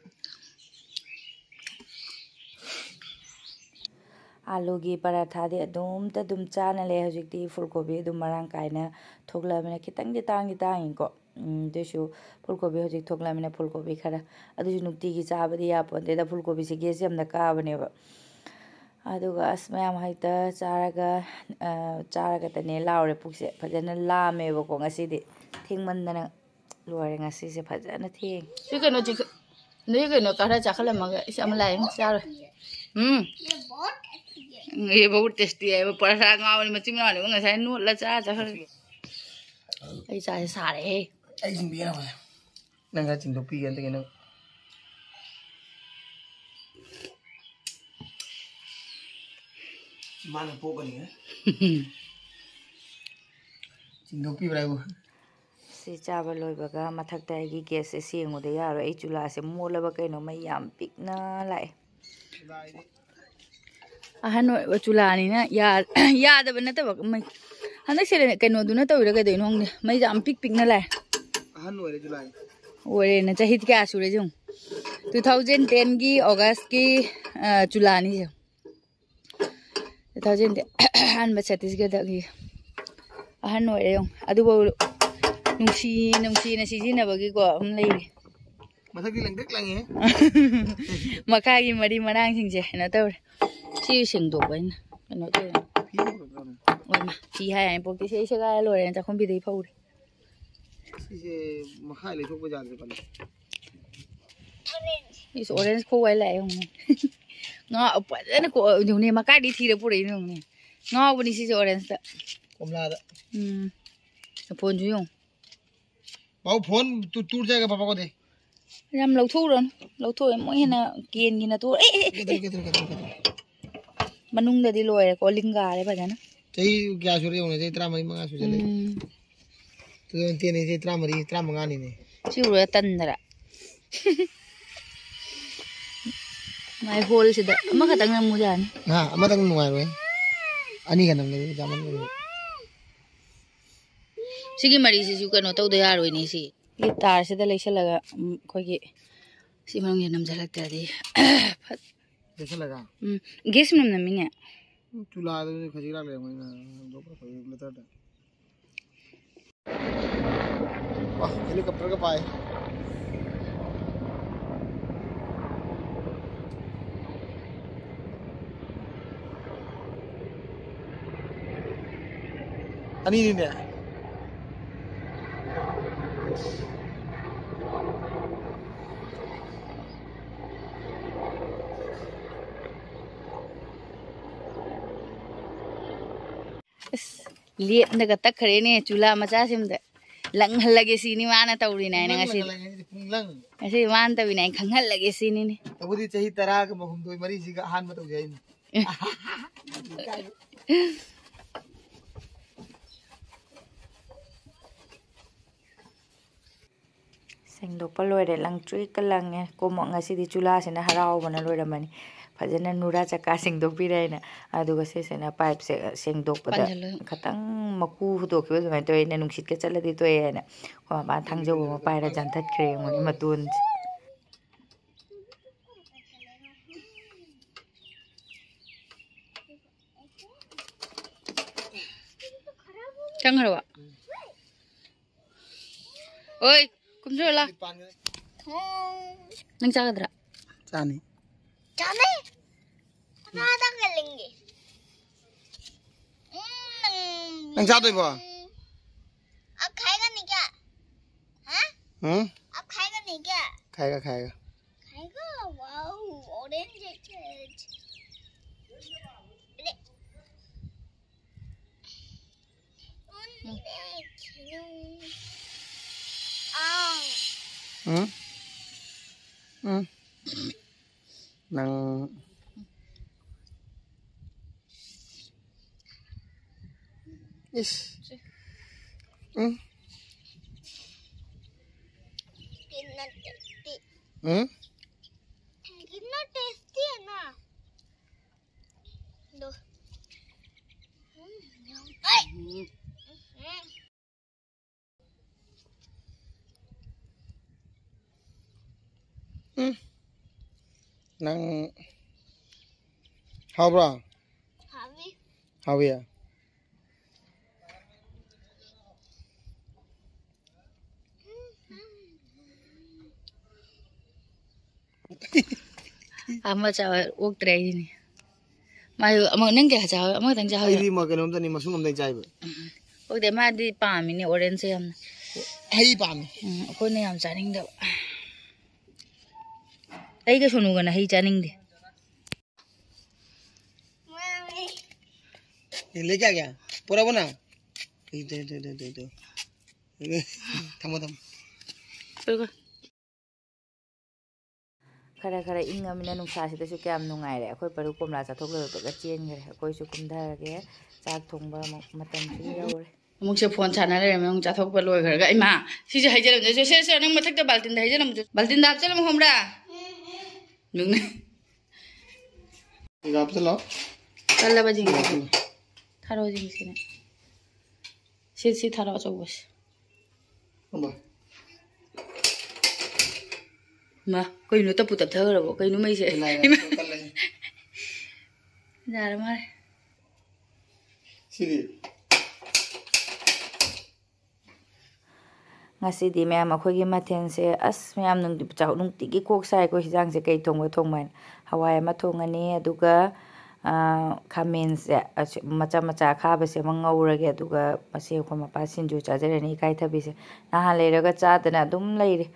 ꯑꯥꯂꯨꯒꯤ ꯄꯔꯥꯊꯥꯗꯤ ꯑꯗꯨꯝꯇ ꯑꯗꯨꯝ ꯆꯥꯅ ꯂꯩ꯫ ꯍꯧꯖꯤꯛꯇꯤ ꯐꯨꯜ ꯀꯣꯕꯤ ꯑꯗꯨꯝ ꯃꯔꯥꯡ ꯀꯥꯏꯅ ꯊꯣꯛꯂꯛꯑꯕꯅꯤꯅ ꯈꯤꯇꯪꯗꯤ ꯇꯥꯡꯗꯤ ꯇꯥꯡꯉꯤꯀꯣ꯫ ꯎꯝ, ꯑꯗꯨꯏꯁꯨ ꯐꯨꯜ ꯀꯣꯕꯤ ꯍꯧꯖꯤꯛ ꯊꯣꯛꯂꯛꯑꯃꯤꯅ ꯐꯨꯜ ꯀꯣꯕꯤ ꯈꯔ, ꯑꯗꯨꯁꯨ ꯅꯨꯡꯇꯤꯒꯤ ꯆꯥꯕꯗꯤ ꯌꯥꯄꯣꯟꯇꯦꯗ, ꯐꯨꯜ ꯀꯣꯕꯤꯁꯦ ꯒꯦꯁ ꯌꯥꯝꯅ ꯀꯥꯕꯅꯦꯕ꯫ ꯑꯗꯨꯒ ꯑꯁ, ꯃꯌꯥꯝ ꯍꯦꯛꯇ ꯆꯥꯔꯒ, ꯑ, ꯆꯥꯔꯒꯇꯅꯦ ꯂꯥꯎꯔꯦ ꯄꯨꯛꯁꯦ꯫ ꯐꯖꯅ ꯂꯥꯝꯃꯦꯕꯀꯣ ꯉꯁꯤꯗꯤ꯫ ꯊꯦꯡꯃꯟꯗꯅ ꯂꯣꯏꯔꯦ ꯉꯁꯤꯁꯦ, ꯐꯖꯅ ꯊꯦꯡꯉꯦ꯫ ꯁꯤ ꯀꯩꯅꯣ ꯆꯤꯛ-, ꯅꯣꯏ ꯀꯩꯅꯣ ꯈꯔ ꯆꯥꯈꯠꯂꯝꯃꯒ ꯏꯁ ꯑꯃ ꯂꯥꯛꯑꯦ, ꯆꯥꯔꯣꯏ꯫ ꯎꯝ꯫ ये बहुत टेस्टी है। ये बहुत टेस्टी है। वो ꯄꯔꯥꯊꯥ ꯉꯥꯎꯕꯅꯤ, ꯃꯆꯤꯟ ꯃꯅꯥꯎꯅꯤ, ꯉꯁꯥꯏ ꯅꯣꯠꯂ ꯆꯥ ꯆꯠꯈ꯭ꯔꯦ꯫ ꯑꯩ ꯆꯥꯁꯦ ꯁꯥꯔꯦꯍꯦ꯫ ꯑꯩ ꯁꯤꯡꯕꯤ ꯌꯥꯎꯋꯦ꯫ ꯅꯪ ꯈꯔ ꯆꯤꯡꯊꯣꯛꯄꯤꯒꯦ ꯑꯗꯨꯒꯤ ꯅꯪ꯫ ꯏꯃꯥꯅ ꯄꯣꯛꯀꯅꯤ꯫ ꯆꯤꯡꯊꯣꯛꯄꯤꯕ꯭ꯔꯥ ꯍꯥꯏꯕꯨ? ꯁꯤ ꯆꯥꯕ ꯂꯣꯏꯕꯒ ꯃꯊꯛꯇ ꯑꯩꯒꯤ ꯒꯦꯁꯁꯦ ꯁꯦꯡꯉꯨꯗ ꯌꯥꯔꯣꯏ꯫ ꯑꯩ ꯆꯨꯂꯥꯁꯦ ꯃꯣꯠꯂꯕ ꯀꯩꯅꯣ, ꯃꯩ ꯌꯥꯝ ꯄꯤꯛꯅ ꯂꯥꯛꯑꯦ꯫ ꯑꯍꯟ ꯑꯣꯏꯕ ꯆꯨꯂꯥꯅꯤꯅ ꯌꯥ-, ꯌꯥꯗꯕ ꯅꯠꯇꯕ, ꯃꯩ-, ꯍꯟꯗꯛꯁꯦ ꯀꯩꯅꯣꯗꯨꯅ ꯇꯧꯔꯤꯔꯥ ꯀꯩꯗꯧꯅꯣ ꯈꯪꯗꯦ, ꯃꯩꯁꯦ ꯌꯥꯝ ꯄꯤꯛ ꯄꯤꯛꯅ ꯂꯥꯛꯑꯦ꯫ ꯑꯍꯟ ꯑꯣꯏꯔꯦ ꯆꯨꯂꯥꯁꯦ꯫ ꯑꯣꯏꯔꯦꯅ, ꯆꯍꯤ ꯀꯌꯥ ꯁꯨꯔꯦ ꯌꯦꯡꯉꯨ꯫ Two thousand ten ꯒꯤ August ꯀꯤ, ꯑ, ꯆꯨꯂꯥꯅꯤ ꯁꯦ꯫ Two thousand ten ꯑꯍꯥꯟꯕ ꯆꯠꯇꯤꯁꯒꯗꯒꯤ ꯑꯍꯟ ꯑꯣꯏꯔꯦ ꯌꯦꯡꯉꯨ꯫ ꯑꯗꯨꯐꯥꯎ ꯅꯨꯡꯁꯤ, ꯅꯨꯡꯁꯤꯅ ꯁꯤꯖꯤꯟꯅꯕꯒꯤꯀꯣ ꯑꯗꯨꯝ ꯂꯩꯔꯤ꯫ ꯃꯊꯛꯇꯤ ꯂꯪꯇ꯭ꯔꯤꯛ ꯂꯪꯉꯦ꯫ ꯃꯈꯥꯒꯤ ꯃꯔꯤ ꯃꯔꯥꯡꯁꯤꯡꯁꯦ ꯀꯩꯅꯣ ꯇꯧꯔꯦ꯫ ꯁꯤ ꯁꯦꯡꯗꯣꯛꯄ ꯑꯩꯅ ꯀꯩꯅꯣ ꯇꯧꯔꯦ꯫ ꯐꯤ ꯑꯃꯈꯛ ꯇꯧꯔꯦ꯫ ꯑꯣꯏꯃ, ꯐꯤ ꯍꯥꯏ ꯍꯥꯏꯅ ꯄꯣꯛꯇꯤ ꯁꯤ ꯁꯦꯒꯥꯏꯔ ꯂꯣꯏꯔꯦꯅ ꯆꯥꯛꯈꯨꯝꯕꯤꯗꯒꯤ ꯐꯧꯔꯦ꯫ ꯁꯤꯁꯦ ꯃꯈꯥꯏ ꯂꯩꯊꯣꯛꯄ ꯌꯥꯗ꯭ꯔꯦ ꯀꯩꯅꯣ꯫ ꯏꯁ, orange ꯈꯣꯛ ꯋꯥꯏ ꯂꯥꯛꯑꯦ ꯌꯦꯡꯉꯨꯅꯦ꯫ ꯉꯥ ꯐꯖꯅ ꯀꯣ-, ꯌꯦꯡꯉꯨꯅꯦ, ꯃꯀꯥꯏꯗꯩ ꯊꯤꯔ ꯄꯨꯔꯛꯏꯅꯦ ꯌꯦꯡꯉꯨꯅꯦ꯫ ꯉꯥꯎꯕꯅꯤ ꯁꯤꯁꯦ orange ꯇ꯫ ꯀꯣꯝꯂꯥꯗ꯫ ꯎꯝ꯫ ꯐꯣꯟꯁꯨ ꯌꯦꯡꯉꯨ꯫ ꯕꯥꯕꯨ, ꯐꯣꯟ ꯇꯨ-, ꯇꯨꯔ ꯆꯠꯂꯒ ꯄꯥꯄꯥ ꯀꯧꯗꯦ꯫ ꯌꯥꯝ ꯂꯧꯊꯣꯛꯎꯔꯅꯨ꯫ ꯂꯧꯊꯣꯛꯑꯦ ꯃꯣꯏ ꯍꯦꯟꯅ ꯀꯦꯟꯒꯤꯅ ꯇꯣꯛꯑꯦ꯫ ꯑꯦ, ꯑꯦ, ꯑꯦ, ꯑꯦ꯫ ꯀꯩꯗꯧꯔꯦ, ꯀꯩꯗꯧꯔꯦ, ꯀꯩꯗꯧꯔꯦ, ꯀꯩꯗꯧꯔꯦ? ꯃꯅꯨꯡꯗꯗꯤ ꯂꯣꯏꯔꯦꯀꯣ, ꯂꯤꯡꯒꯥꯔꯦ ꯐꯖꯅ꯫ ꯆꯍꯤ ꯀꯌꯥ ꯁꯨꯔꯦ ꯌꯦꯡꯉꯨꯅꯦ, ꯆꯍꯤ ꯇꯔꯥꯃꯔꯤ ꯃꯉꯥ ꯁꯨꯖꯜꯂꯛꯑꯦ꯫ ꯎꯝ꯫ Two thousand ten ꯗꯩ ꯆꯍꯤ ꯇꯔꯥꯃꯔꯤ, ꯇꯔꯥꯃꯉꯥꯅꯤꯅꯦ꯫ ꯁꯤ ꯎꯔꯒ ꯇꯟꯗꯔ? ꯃꯥꯏ ꯍꯣꯜꯁꯤꯗ ꯑꯃꯈꯛꯇꯪ ꯅꯝꯃꯨ ꯌꯥꯅꯤ꯫ ꯍꯥ, ꯑꯃꯇꯪ ꯅꯨꯡꯉꯥꯏꯔꯣꯏ꯫ ꯑꯅꯤꯒ ꯅꯝꯒꯦ, ꯌꯥꯝꯃꯟꯒ꯭ꯔꯦ꯫ ꯁꯤꯒꯤ ꯃꯔꯤꯁꯤꯁꯨ ꯀꯩꯅꯣ ꯇꯧꯗ ꯌꯥꯔꯣꯏꯅꯦ ꯁꯤ꯫ ꯁꯤ ꯇꯥꯔꯁꯤꯗ ꯂꯩꯁꯜꯂꯒ, ꯎꯝ, ꯑꯩꯈꯣꯏꯒꯤ ꯁꯤ ꯃꯅꯨꯡꯁꯤꯗ ꯅꯝꯁꯤꯜꯂꯛꯇ꯭ꯔꯗꯤ ꯐꯠ-, ꯂꯩꯁꯜꯂꯒ? ꯎꯝ, gas ꯃꯅꯝ ꯅꯝꯃꯤꯅꯦ꯫ ꯎꯝ, ꯆꯨꯂꯥꯗꯨꯗꯤ ꯈꯖꯤꯛ ꯔꯥꯛ ꯂꯩꯔꯝꯒꯅꯤꯅ, ꯂꯧꯊꯣꯛꯈ꯭ꯔ ꯂꯩꯇ꯭ꯔꯗ꯫ ꯋꯥ, helicopter ꯒ ꯄꯥꯏ꯫ ꯑꯅꯤꯅꯤꯅꯦ꯫ ꯂꯦꯞꯅꯒ ꯇꯛꯈ꯭ꯔꯦꯅꯦ ꯆꯨꯂꯥ ꯃꯆꯥꯁꯤꯃꯗ꯫ ꯂꯪꯍꯜꯂꯒꯦ ꯁꯤꯅꯤ ꯃꯥꯅ ꯇꯧꯔꯤꯅꯦ ꯍꯥꯏꯅ ꯉꯁꯤꯗꯤ꯫ ꯂꯪꯍꯜꯂꯒꯦ ꯍꯥꯏꯁꯤꯗꯤ ꯄꯨꯡꯂꯪ꯫ ꯉꯁꯤꯗꯤ ꯃꯥꯅ ꯇꯧꯔꯤꯅꯦ ꯍꯥꯏꯅ ꯈꯪꯍꯜꯂꯒꯦ ꯁꯤꯅꯤꯅꯦ꯫ ꯇꯧꯕꯗꯤ ꯆꯍꯤ ꯇꯔꯥꯒ ꯃꯍꯨꯝꯗꯣꯏ ꯃꯔꯤꯁꯤꯒ ꯑꯍꯥꯟꯕ ꯇꯧꯖꯩ ꯍꯥꯏꯅꯤ꯫ ꯁꯦꯡꯗꯣꯛꯄ ꯂꯣꯏꯔꯦ꯫ ꯂꯪ ꯇ꯭ꯔꯤꯛꯀ ꯂꯪꯉꯦ꯫ ꯀꯣꯃꯛ ꯉꯁꯤꯗꯤ ꯆꯨꯂꯥꯁꯤꯅ ꯍꯔꯥꯎꯕꯅ ꯂꯣꯏꯔꯝꯃꯅꯤ꯫ ꯐꯖꯅ ꯅꯨꯔꯥ ꯆꯀꯥ ꯁꯦꯡꯗꯣꯛꯄꯤꯔꯦ ꯍꯥꯏꯅ꯫ ꯑꯗꯨꯒ ꯁꯤꯁꯤꯅ ꯄꯥꯏꯞꯁꯦ ꯁꯦꯡꯗꯣꯛꯄꯗ ꯄꯥꯟꯁꯤꯜꯂꯣ꯫ ꯈꯇꯪ ꯃꯀꯨ ꯍꯨꯠꯇꯣꯛꯈꯤꯕ ꯑꯗꯨꯃꯥꯏꯅ ꯇꯧꯋꯦ꯫ ꯑꯩꯅ ꯅꯨꯡꯁꯤꯠꯀ ꯆꯠꯂꯗꯤ ꯇꯣꯛꯑꯦ ꯍꯥꯏꯅ꯫ ꯑꯩꯈꯣꯏ ꯃꯄꯥꯅ ꯊꯥꯡꯖꯧꯕ ꯑꯃ ꯄꯥꯏꯔ ꯆꯥꯟꯊꯠꯈ꯭ꯔꯦ꯫ ꯌꯦꯡꯉꯨꯅꯦ ꯃꯇꯣꯟꯁꯦ꯫ ꯆꯪꯈ꯭ꯔꯕ? ꯑꯣꯏ, ꯀꯨꯝꯊꯔꯣ ꯂꯥ꯫ ꯅꯪ ꯆꯥꯒꯗ꯭ꯔꯥ? ꯆꯥꯅꯤ꯫ ꯆꯥꯅꯩ꯫ ꯀꯅꯥꯗ ꯀꯜꯂꯤꯡꯒꯦ? ꯎꯝ, ꯅꯪ ꯆꯥꯗꯣꯏꯕꯣ? अब खाएगा नहीं क्या? हाँ? ꯎꯝ? अब खाएगा नहीं क्या? खाएगा, खाएगा। खाएगा? वाओ, ऑरेंज है क्या? अरे। आ। ꯎꯝ? ꯎꯝ? ꯅꯪ ꯏꯁ. ꯎꯝ? कितना टेस्टी, ꯎꯝ? कितना टेस्टी है ना. दो. हम्म. ꯎꯝ? ꯅꯪ ꯍꯥꯎꯕ꯭ꯔꯣ? ꯍꯥꯎꯋꯤ. ꯍꯥꯎꯋꯤ. ꯑꯃ ꯆꯥꯕ ꯑꯣꯛꯇ꯭ꯔꯦ ꯑꯩꯁꯤꯅꯦ꯫ ꯃꯥꯁꯨ ꯑꯃ, ꯅꯪ ꯀꯌꯥ ꯆꯥꯕ? ꯑꯃꯈꯛꯇꯪ ꯆꯥꯕ? ꯑꯩꯗꯤ ꯃ- ꯀꯩꯅꯣꯝꯇꯅꯤ, ꯃꯁꯨꯡ ꯑꯝꯇꯪ ꯆꯥꯏꯕ. ꯑꯣꯛꯇꯦ, ꯃꯥꯗꯤ ꯄꯥꯝꯃꯤꯅꯦ ꯑꯣꯔꯦꯟꯖꯁꯦ ꯌꯥꯝꯅ꯫ ꯍꯩ ꯄꯥꯝꯃꯤ. ꯎꯝ, ꯑꯩꯈꯣꯏꯅ ꯌꯥꯝ ꯆꯥꯅꯤꯡꯗꯕ꯫ ꯑꯩꯒ ꯁꯣꯅꯨꯒꯅ ꯍꯩ ꯆꯥꯅꯤꯡꯗꯦ꯫ ये लेके आ गया पूरा बना. ꯊꯝꯃꯣ, ꯊꯝꯃꯣ꯫ ꯈꯔ ꯈꯔ ꯏꯪꯉꯃꯤꯅ ꯅꯨꯡꯁꯥꯁꯤꯗꯁꯨ ꯀꯌꯥꯝ ꯅꯨꯡꯉꯥꯏꯔꯦ꯫ ꯑꯩꯈꯣꯏ ꯄꯔꯨ ꯀꯣꯝꯂꯥ ꯆꯥꯊꯣꯛ ꯂꯣꯏꯕꯒ ꯆꯦꯟꯈ꯭ꯔꯦ꯫ ꯑꯩꯈꯣꯏꯁꯨ ꯀꯨꯝꯊꯔꯒꯦ, ꯆꯥꯛ ꯊꯣꯡꯕ ꯑꯃꯨꯛ ꯃꯇꯝꯁꯨ ꯌꯧꯔꯦ꯫ ꯑꯃꯨꯛꯁꯦ ꯐꯣꯟ ꯁꯥꯟꯅ ꯂꯩꯔꯝꯃꯦ, ꯑꯃꯨꯛ ꯆꯥꯊꯣꯛꯄ ꯂꯣꯏꯈ꯭ꯔꯒ꯫ ꯏꯃꯥ, ꯁꯤꯁꯦ ꯍꯩꯖꯤꯜꯂꯝꯗꯣꯏꯁꯦ꯫ ꯁꯦ, ꯁꯦ, ꯅꯪ ꯃꯊꯛꯇ ꯕꯥꯜꯇꯤꯟꯗ ꯍꯩꯖꯤꯜꯂꯝꯃꯨ꯫ ꯕꯥꯜꯇꯤꯟꯗ ꯍꯥꯞꯆꯤꯜꯂꯝꯃꯨ ꯈꯪꯕ꯭ꯔꯥ? ꯅꯨꯡꯅ꯫ ꯁꯤꯗ ꯍꯥꯞꯆꯤꯜꯂꯣ꯫ ꯀꯜꯂꯕ ꯖꯤꯡꯁꯤꯗꯤ꯫ ꯍꯥꯞꯆꯤꯜꯂꯣ꯫ ꯊꯥꯔꯣ ꯖꯤꯡꯁꯤꯅꯦ꯫ ꯁꯤ, ꯁꯤ ꯊꯥꯔꯣ ꯑꯆꯧꯕꯁꯦ꯫ ꯑꯃ꯫ ꯃꯥ, ꯀꯩꯅꯣ ꯇꯞꯄꯨ ꯇꯞꯊꯈ꯭ꯔꯕꯣ? ꯀꯩꯅꯣ ꯃꯩꯁꯦ? ꯂꯥꯏ ꯏꯃꯥ꯫ ꯀꯜꯂꯦ꯫ ꯌꯥꯔ ꯃꯥꯜꯂꯦ꯫ ꯁꯤꯗꯤ? ꯉꯁꯤꯗꯤ ꯃꯌꯥꯝ ꯑꯩꯈꯣꯏꯒꯤ ꯃꯊꯦꯜꯁꯦ, ꯑꯁ, ꯃꯌꯥꯝ ꯅꯨꯡꯇꯤ-, ꯆꯥꯎ-, ꯅꯨꯡꯇꯤꯒꯤ ꯀꯣꯛ ꯆꯥꯏꯀꯣ ꯍꯤꯟꯖꯥꯡꯁꯦ, ꯀꯩ ꯊꯣꯡꯕ ꯊꯣꯡꯕ ꯍꯥꯏꯅ꯫ ꯍꯋꯥꯏ ꯑꯃ ꯊꯣꯡꯉꯅꯤ, ꯑꯗꯨꯒ, ꯑ, ꯈꯥꯃꯦꯟꯁꯦ, ꯑꯁꯤ ꯃꯆꯥ ꯃꯆꯥ ꯑꯈꯥꯕꯁꯦ ꯑꯃ ꯉꯧꯔꯒꯦ, ꯑꯗꯨꯒ ꯃꯁꯤ ꯑꯩꯈꯣꯏ ꯃꯄꯥ ꯁꯤꯡꯖꯨ ꯆꯥꯖꯔꯅꯤ, ꯏꯀꯥꯏꯊꯕꯤꯁꯦ꯫ ꯅꯍꯥꯟ ꯂꯩꯔꯒ ꯆꯥꯗꯅ ꯑꯗꯨꯝ ꯂꯩꯔꯤ꯫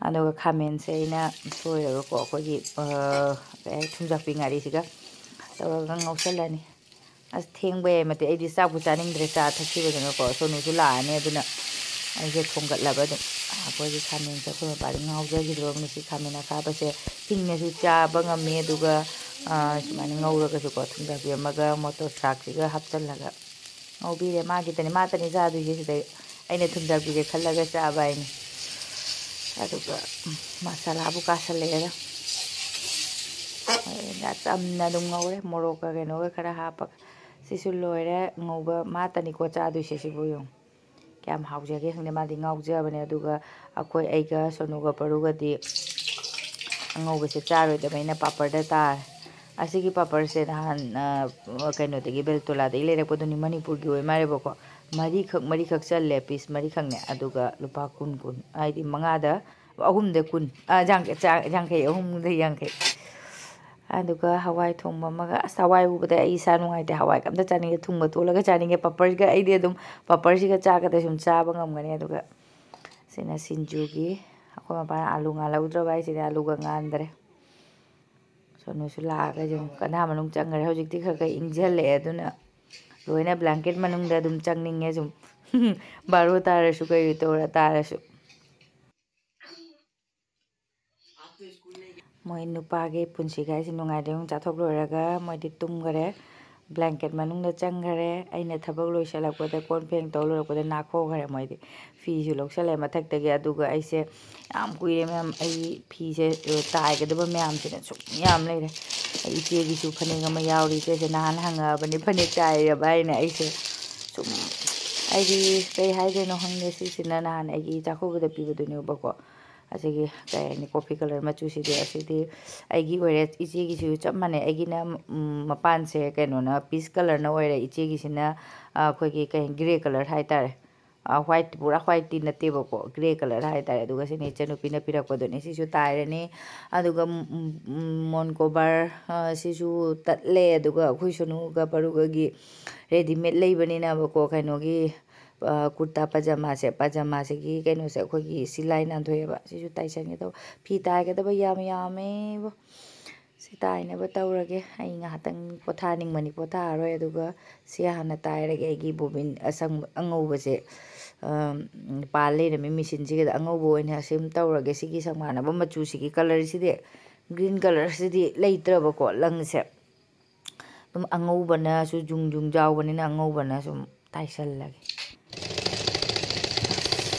ꯑꯗꯨꯒ ꯈꯥꯃꯦꯟꯁꯦ ꯑꯩꯅ ꯁꯣꯏꯔꯒꯀꯣ, ꯑꯩꯈꯣꯏꯒꯤ, ꯑ, ꯀꯩ ꯍꯥꯏ, ꯊꯨꯝꯖꯥꯛꯄꯤ ꯉꯥꯔꯤꯁꯤꯒ ꯇꯧꯔꯒ ꯉꯧꯁꯜꯂꯅꯤ꯫ ꯑꯁ, ꯊꯦꯡꯕ ꯌꯥꯏ ꯃꯇꯤꯛ꯫ ꯑꯩꯗꯤ ꯆꯥꯛꯄꯨ ꯆꯥꯅꯤꯡꯗ꯭ꯔꯦ, ꯆꯥ ꯊꯛꯈꯤꯕꯗꯨꯅꯀꯣ꯫ ꯁꯣꯅꯨꯁꯨ ꯂꯥꯛꯑꯅꯤ, ꯑꯗꯨꯅ ꯑꯩꯁꯦ ꯊꯣꯡꯒꯠꯂꯕ ꯑꯗꯨꯝ꯫ ꯑꯩꯈꯣꯏꯒꯤ ꯈꯥꯃꯦꯟꯁꯦ ꯑꯩꯈꯣꯏ ꯃꯄꯥꯗꯤ ꯉꯥꯎꯖꯈꯤꯗ꯭ꯔꯕꯅꯤ꯫ ꯁꯤ ꯈꯥꯃꯦꯟ ꯑꯈꯥꯕꯁꯦ ꯍꯤꯡꯅꯁꯨ ꯆꯥꯕ ꯉꯝꯃꯤ, ꯑꯗꯨꯒ, ꯑ, ꯁꯨꯃꯥꯏꯅ ꯉꯧꯔꯒꯁꯨꯀꯣ, ꯊꯨꯝꯖꯥꯛꯄꯤ ꯑꯃꯒ ꯃꯣꯇꯣꯔ ꯁꯥꯛꯁꯤꯒ ꯍꯥꯞꯆꯜꯂꯒ ꯉꯧꯕꯤꯔꯦ꯫ ꯃꯥꯒꯤꯇꯅꯤ, ꯃꯥꯇꯅꯤ ꯆꯥꯗꯣꯏꯁꯦ ꯁꯤꯗꯩ꯫ ꯑꯩꯅ ꯊꯨꯝꯖꯥꯛꯄꯤꯁꯦ ꯈꯜꯂꯒ ꯆꯥꯕ ꯍꯥꯏꯅꯤ꯫ ꯑꯗꯨꯒ, ꯎꯝ, ꯃꯁꯥꯂꯥꯕꯨ ꯀꯥꯁꯜꯂꯛꯑꯦꯗ꯫ ꯑꯗꯨꯅ ꯆꯝꯅ ꯑꯗꯨꯝ ꯉꯧꯔꯦ, ꯃꯣꯔꯣꯛꯀ ꯀꯩꯅꯣꯒ ꯈꯔ ꯍꯥꯞꯄꯒ꯫ ꯁꯤꯁꯨ ꯂꯣꯏꯔꯦ꯫ ꯉꯧꯕ ꯃꯥꯇꯅꯤꯀꯣ ꯆꯥꯗꯣꯏꯁꯦ ꯁꯤꯕꯨ ꯌꯦꯡꯉꯨ꯫ ꯀꯌꯥꯝ ꯍꯥꯎꯖꯒꯦ ꯈꯪꯗꯦ, ꯃꯥꯗꯤ ꯉꯥꯎꯖꯕꯅꯦ꯫ ꯑꯗꯨꯒ ꯑꯩꯈꯣꯏ, ꯑꯩꯒ ꯁꯣꯅꯨꯒ ꯄꯔꯨꯒꯗꯤ ꯑꯉꯧꯕꯁꯦ ꯆꯥꯔꯣꯏꯗꯕ, ꯑꯩꯅ ꯄꯥꯄꯔꯗ ꯇꯥꯔꯦ꯫ ꯑꯁꯤꯒꯤ ꯄꯥꯄꯔꯁꯦ ꯅꯍꯥꯟ, ꯑ, ꯀꯩꯅꯣꯗꯒꯤ, ꯕꯦꯜꯇꯣꯂꯥꯗꯒꯤ ꯂꯩꯔꯛꯄꯗꯨꯅꯤ, ꯃꯅꯤꯄꯨꯔꯒꯤ ꯑꯣꯏ ꯃꯥꯜꯂꯦꯕꯀꯣ꯫ ꯃꯔꯤꯈꯛ, ꯃꯔꯤꯈꯛ ꯆꯜꯂꯦ, ꯄꯤꯁ ꯃꯔꯤꯈꯛꯅꯦ꯫ ꯑꯗꯨꯒ ꯂꯨꯄꯥ ꯀꯨꯟ, ꯀꯨꯟ, ꯍꯥꯏꯗꯤ ꯃꯉꯥꯗ ꯑꯍꯨꯝꯗ ꯀꯨꯟ, ꯑ, ꯌꯥꯡꯈꯩ, ꯆꯥ-, ꯌꯥꯡꯈꯩ, ꯑꯍꯨꯝꯗ ꯌꯥꯡꯈꯩ꯫ ꯑꯗꯨꯒ ꯍꯋꯥꯏ ꯊꯣꯡꯕ ꯑꯃꯒ꯫ ꯑꯁ, ꯍꯋꯥꯏ ꯎꯕꯗ ꯑꯩ ꯏꯁꯥ ꯅꯨꯡꯉꯥꯏꯇꯦ꯫ ꯍꯋꯥꯏꯒ ꯑꯝꯇ ꯆꯥꯅꯤꯡꯗꯦ꯫ ꯊꯨꯝꯒ ꯇꯣꯠꯂꯒ ꯆꯥꯅꯤꯡꯉꯦ꯫ ꯄꯥꯄꯔꯒ, ꯑꯩꯗꯤ ꯑꯗꯨꯝ ꯄꯥꯄꯔꯁꯤꯒ ꯆꯥꯒꯗ ꯁꯨꯝ ꯆꯥꯕ ꯉꯝꯒꯅꯤ꯫ ꯑꯗꯨꯒ ꯁꯤꯅ ꯁꯤꯡꯖꯨꯒꯤ꯫ ꯑꯩꯈꯣꯏ ꯃꯄꯥꯅ ꯑꯥꯂꯨ ꯉꯥꯜꯍꯧꯗ꯭ꯔꯕ ꯍꯥꯏꯁꯤꯗꯤ ꯑꯥꯂꯨꯒ ꯉꯥꯟꯗ꯭ꯔꯦ꯫ ꯁꯣꯅꯨꯁꯨ ꯂꯥꯛꯑꯒ ꯌꯦꯡꯉꯨ, ꯀꯟꯗꯥ ꯃꯅꯨꯡ ꯆꯪꯈ꯭ꯔꯦ꯫ ꯍꯧꯖꯤꯛꯇꯤ ꯈꯔ ꯈꯔ ꯏꯪꯁꯤꯜꯂꯛꯑꯦ, ꯑꯗꯨꯅ ꯂꯣꯏꯅ blanket ꯃꯅꯨꯡꯗ ꯑꯗꯨꯝ ꯆꯪꯅꯤꯡꯉꯦ ꯁꯨꯝ꯫ ꯕꯥꯔꯣ ꯇꯥꯔꯁꯨ ꯀꯩ ꯇꯧꯔ ꯇꯥꯔꯁꯨ꯫ ꯃꯣꯏ ꯅꯨꯄꯥꯒꯤ ꯄꯨꯟꯁꯤꯒ ꯍꯥꯏꯁꯦ ꯅꯨꯡꯉꯥꯏꯗꯣꯏꯅꯤ꯫ ꯆꯥꯊꯣꯛ ꯂꯣꯏꯔꯒ ꯃꯣꯏꯗꯤ ꯇꯨꯝꯈꯔꯦ, blanket ꯃꯅꯨꯡꯗ ꯆꯪꯈꯔꯦ꯫ ꯑꯩꯅ ꯊꯕꯛ ꯂꯣꯏꯁꯤꯜꯂꯛꯄꯗ, ꯀꯣꯟ ꯐꯦꯡ ꯇꯧ ꯂꯣꯏꯔꯛꯄꯗ ꯅꯥꯈꯣꯛꯈꯔꯦ ꯃꯣꯏꯗꯤ꯫ ꯐꯤꯁꯨ ꯂꯧꯁꯜꯂꯦ ꯃꯊꯛꯇꯒꯤ꯫ ꯑꯗꯨꯒ ꯑꯩꯁꯦ ꯌꯥꯝ ꯀꯨꯏꯔꯦ ꯃꯌꯥꯝ, ꯑꯩ ꯐꯤꯁꯦ, ꯑ, ꯇꯥꯏꯒꯗꯕ ꯃꯌꯥꯝꯁꯤꯅ ꯁꯨꯝ ꯌꯥꯝ ꯂꯩꯔꯦ꯫ ꯑꯩ ꯏꯆꯦꯒꯤꯁꯨ ꯐꯅꯦꯛ ꯑꯃ ꯌꯥꯎꯔꯤ꯫ ꯏꯆꯦꯁꯦ ꯅꯍꯥꯟ ꯍꯪꯉꯛꯑꯕꯅꯤ ꯐꯅꯦꯛ ꯇꯥꯏꯔꯕ ꯍꯥꯏꯅ꯫ ꯑꯩꯁꯦ ꯁꯨꯝ, ꯑꯩꯗꯤ ꯀꯩ ꯍꯥꯏꯗꯣꯏꯅꯣ ꯈꯪꯗꯦ꯫ ꯁꯤꯁꯤꯅ ꯅꯍꯥꯟ ꯑꯩꯒꯤ ꯆꯥꯛꯀꯧꯕꯗ ꯄꯤꯕꯗꯨꯅꯦꯕꯀꯣ꯫ ꯑꯁꯤꯒꯤ ꯀꯩ ꯍꯥꯏꯅꯤ, coffee colour ꯃꯆꯨꯁꯤꯗꯤ, ꯑꯁꯤꯗꯤ ꯑꯩꯒꯤ ꯑꯣꯏꯔꯦ꯫ ꯏꯆꯦꯒꯤꯁꯨ ꯆꯞ ꯃꯥꯟꯅꯩ꯫ ꯑꯩꯒꯤꯅ, ꯎꯝ, ꯃꯄꯥꯟꯁꯦ ꯀꯩꯅꯣꯅ, peach colourꯅ ꯑꯣꯏꯔꯦ꯫ ꯏꯆꯦꯒꯤꯁꯤꯅ, ꯑ, ꯑꯩꯈꯣꯏꯒꯤ ꯀꯩ, grey colour ꯍꯥꯏꯇꯥꯔꯦ꯫ ꯑ, white, ꯄꯨꯔꯥ whiteꯇꯤ ꯅꯠꯇꯦꯕꯀꯣ, grey colour ꯍꯥꯏꯇꯥꯔꯦ꯫ ꯑꯗꯨꯒ ꯁꯤꯅ ꯏꯆꯟꯅꯨꯄꯤꯅ ꯄꯤꯔꯛꯄꯗꯨꯅꯦ꯫ ꯁꯤꯁꯨ ꯇꯥꯏꯔꯅꯤ꯫ ꯑꯗꯨꯒ, ꯎꯝ, ꯎꯝ, ꯎꯝ, ꯃꯣꯟ cover, ꯑ, ꯁꯤꯁꯨ ꯇꯠꯂꯦ꯫ ꯑꯗꯨꯒ ꯑꯩꯈꯣꯏ ꯁꯣꯅꯨꯒ ꯄꯔꯨꯒꯒꯤ readymade ꯂꯩꯕꯅꯤꯅꯕꯀꯣ, ꯀꯩꯅꯣꯒꯤ, ꯑ, ꯀꯨꯔꯇꯥ ꯄꯖꯃꯥꯁꯦ, ꯄꯖꯃꯥꯁꯤꯒꯤ ꯀꯩꯅꯣꯁꯦ ꯑꯩꯈꯣꯏꯒꯤ ꯁꯤꯂꯥꯏ ꯅꯥꯟꯊꯣꯛꯑꯦꯕ꯫ ꯁꯤꯁꯨ ꯇꯥꯏꯁꯟꯒꯦ ꯇꯧꯕ꯫ ꯐꯤ ꯇꯥꯏꯒꯗꯕ ꯌꯥꯝ ꯌꯥꯝꯃꯦꯕꯣ꯫ ꯁꯤ ꯇꯥꯏꯅꯕ ꯇꯧꯔꯒꯦ꯫ ꯑꯩ ꯉꯥꯏꯍꯥꯛꯇꯪ ꯄꯣꯊꯥꯅꯤꯡꯕꯅꯤ, ꯄꯣꯊꯥꯔꯔꯣꯏ꯫ ꯑꯗꯨꯒ ꯁꯤ ꯍꯥꯟꯅ ꯇꯥꯏꯔꯒꯦ꯫ ꯑꯩꯒꯤ ꯕꯣꯕꯤꯟ ꯑꯁꯪꯕ, ꯑꯉꯧꯕꯁꯦ, ꯑꯝ, ꯄꯥꯜ ꯂꯩꯔꯝꯃꯤ ꯃꯦꯆꯤꯟꯁꯤꯒꯗ꯫ ꯑꯉꯧꯕ ꯑꯣꯏꯅ ꯁꯤ ꯑꯃ ꯇꯧꯔꯒꯦ꯫ ꯁꯤꯒꯤ ꯁꯪ ꯃꯥꯟꯅꯕ ꯃꯆꯨꯁꯤꯒꯤ colourꯁꯤꯗꯤ, green colourꯁꯤꯗꯤ ꯂꯩꯇ꯭ꯔꯕꯀꯣ ꯂꯪꯁꯦ꯫ ꯑꯗꯨꯝ ꯑꯉꯧꯕꯅꯁꯨ ꯖꯨꯡ ꯖꯨꯡ ꯌꯥꯎꯕꯅꯤꯅ ꯑꯉꯧꯕꯅ ꯁꯨꯝ ꯇꯥꯏꯁꯜꯂꯒꯦ꯫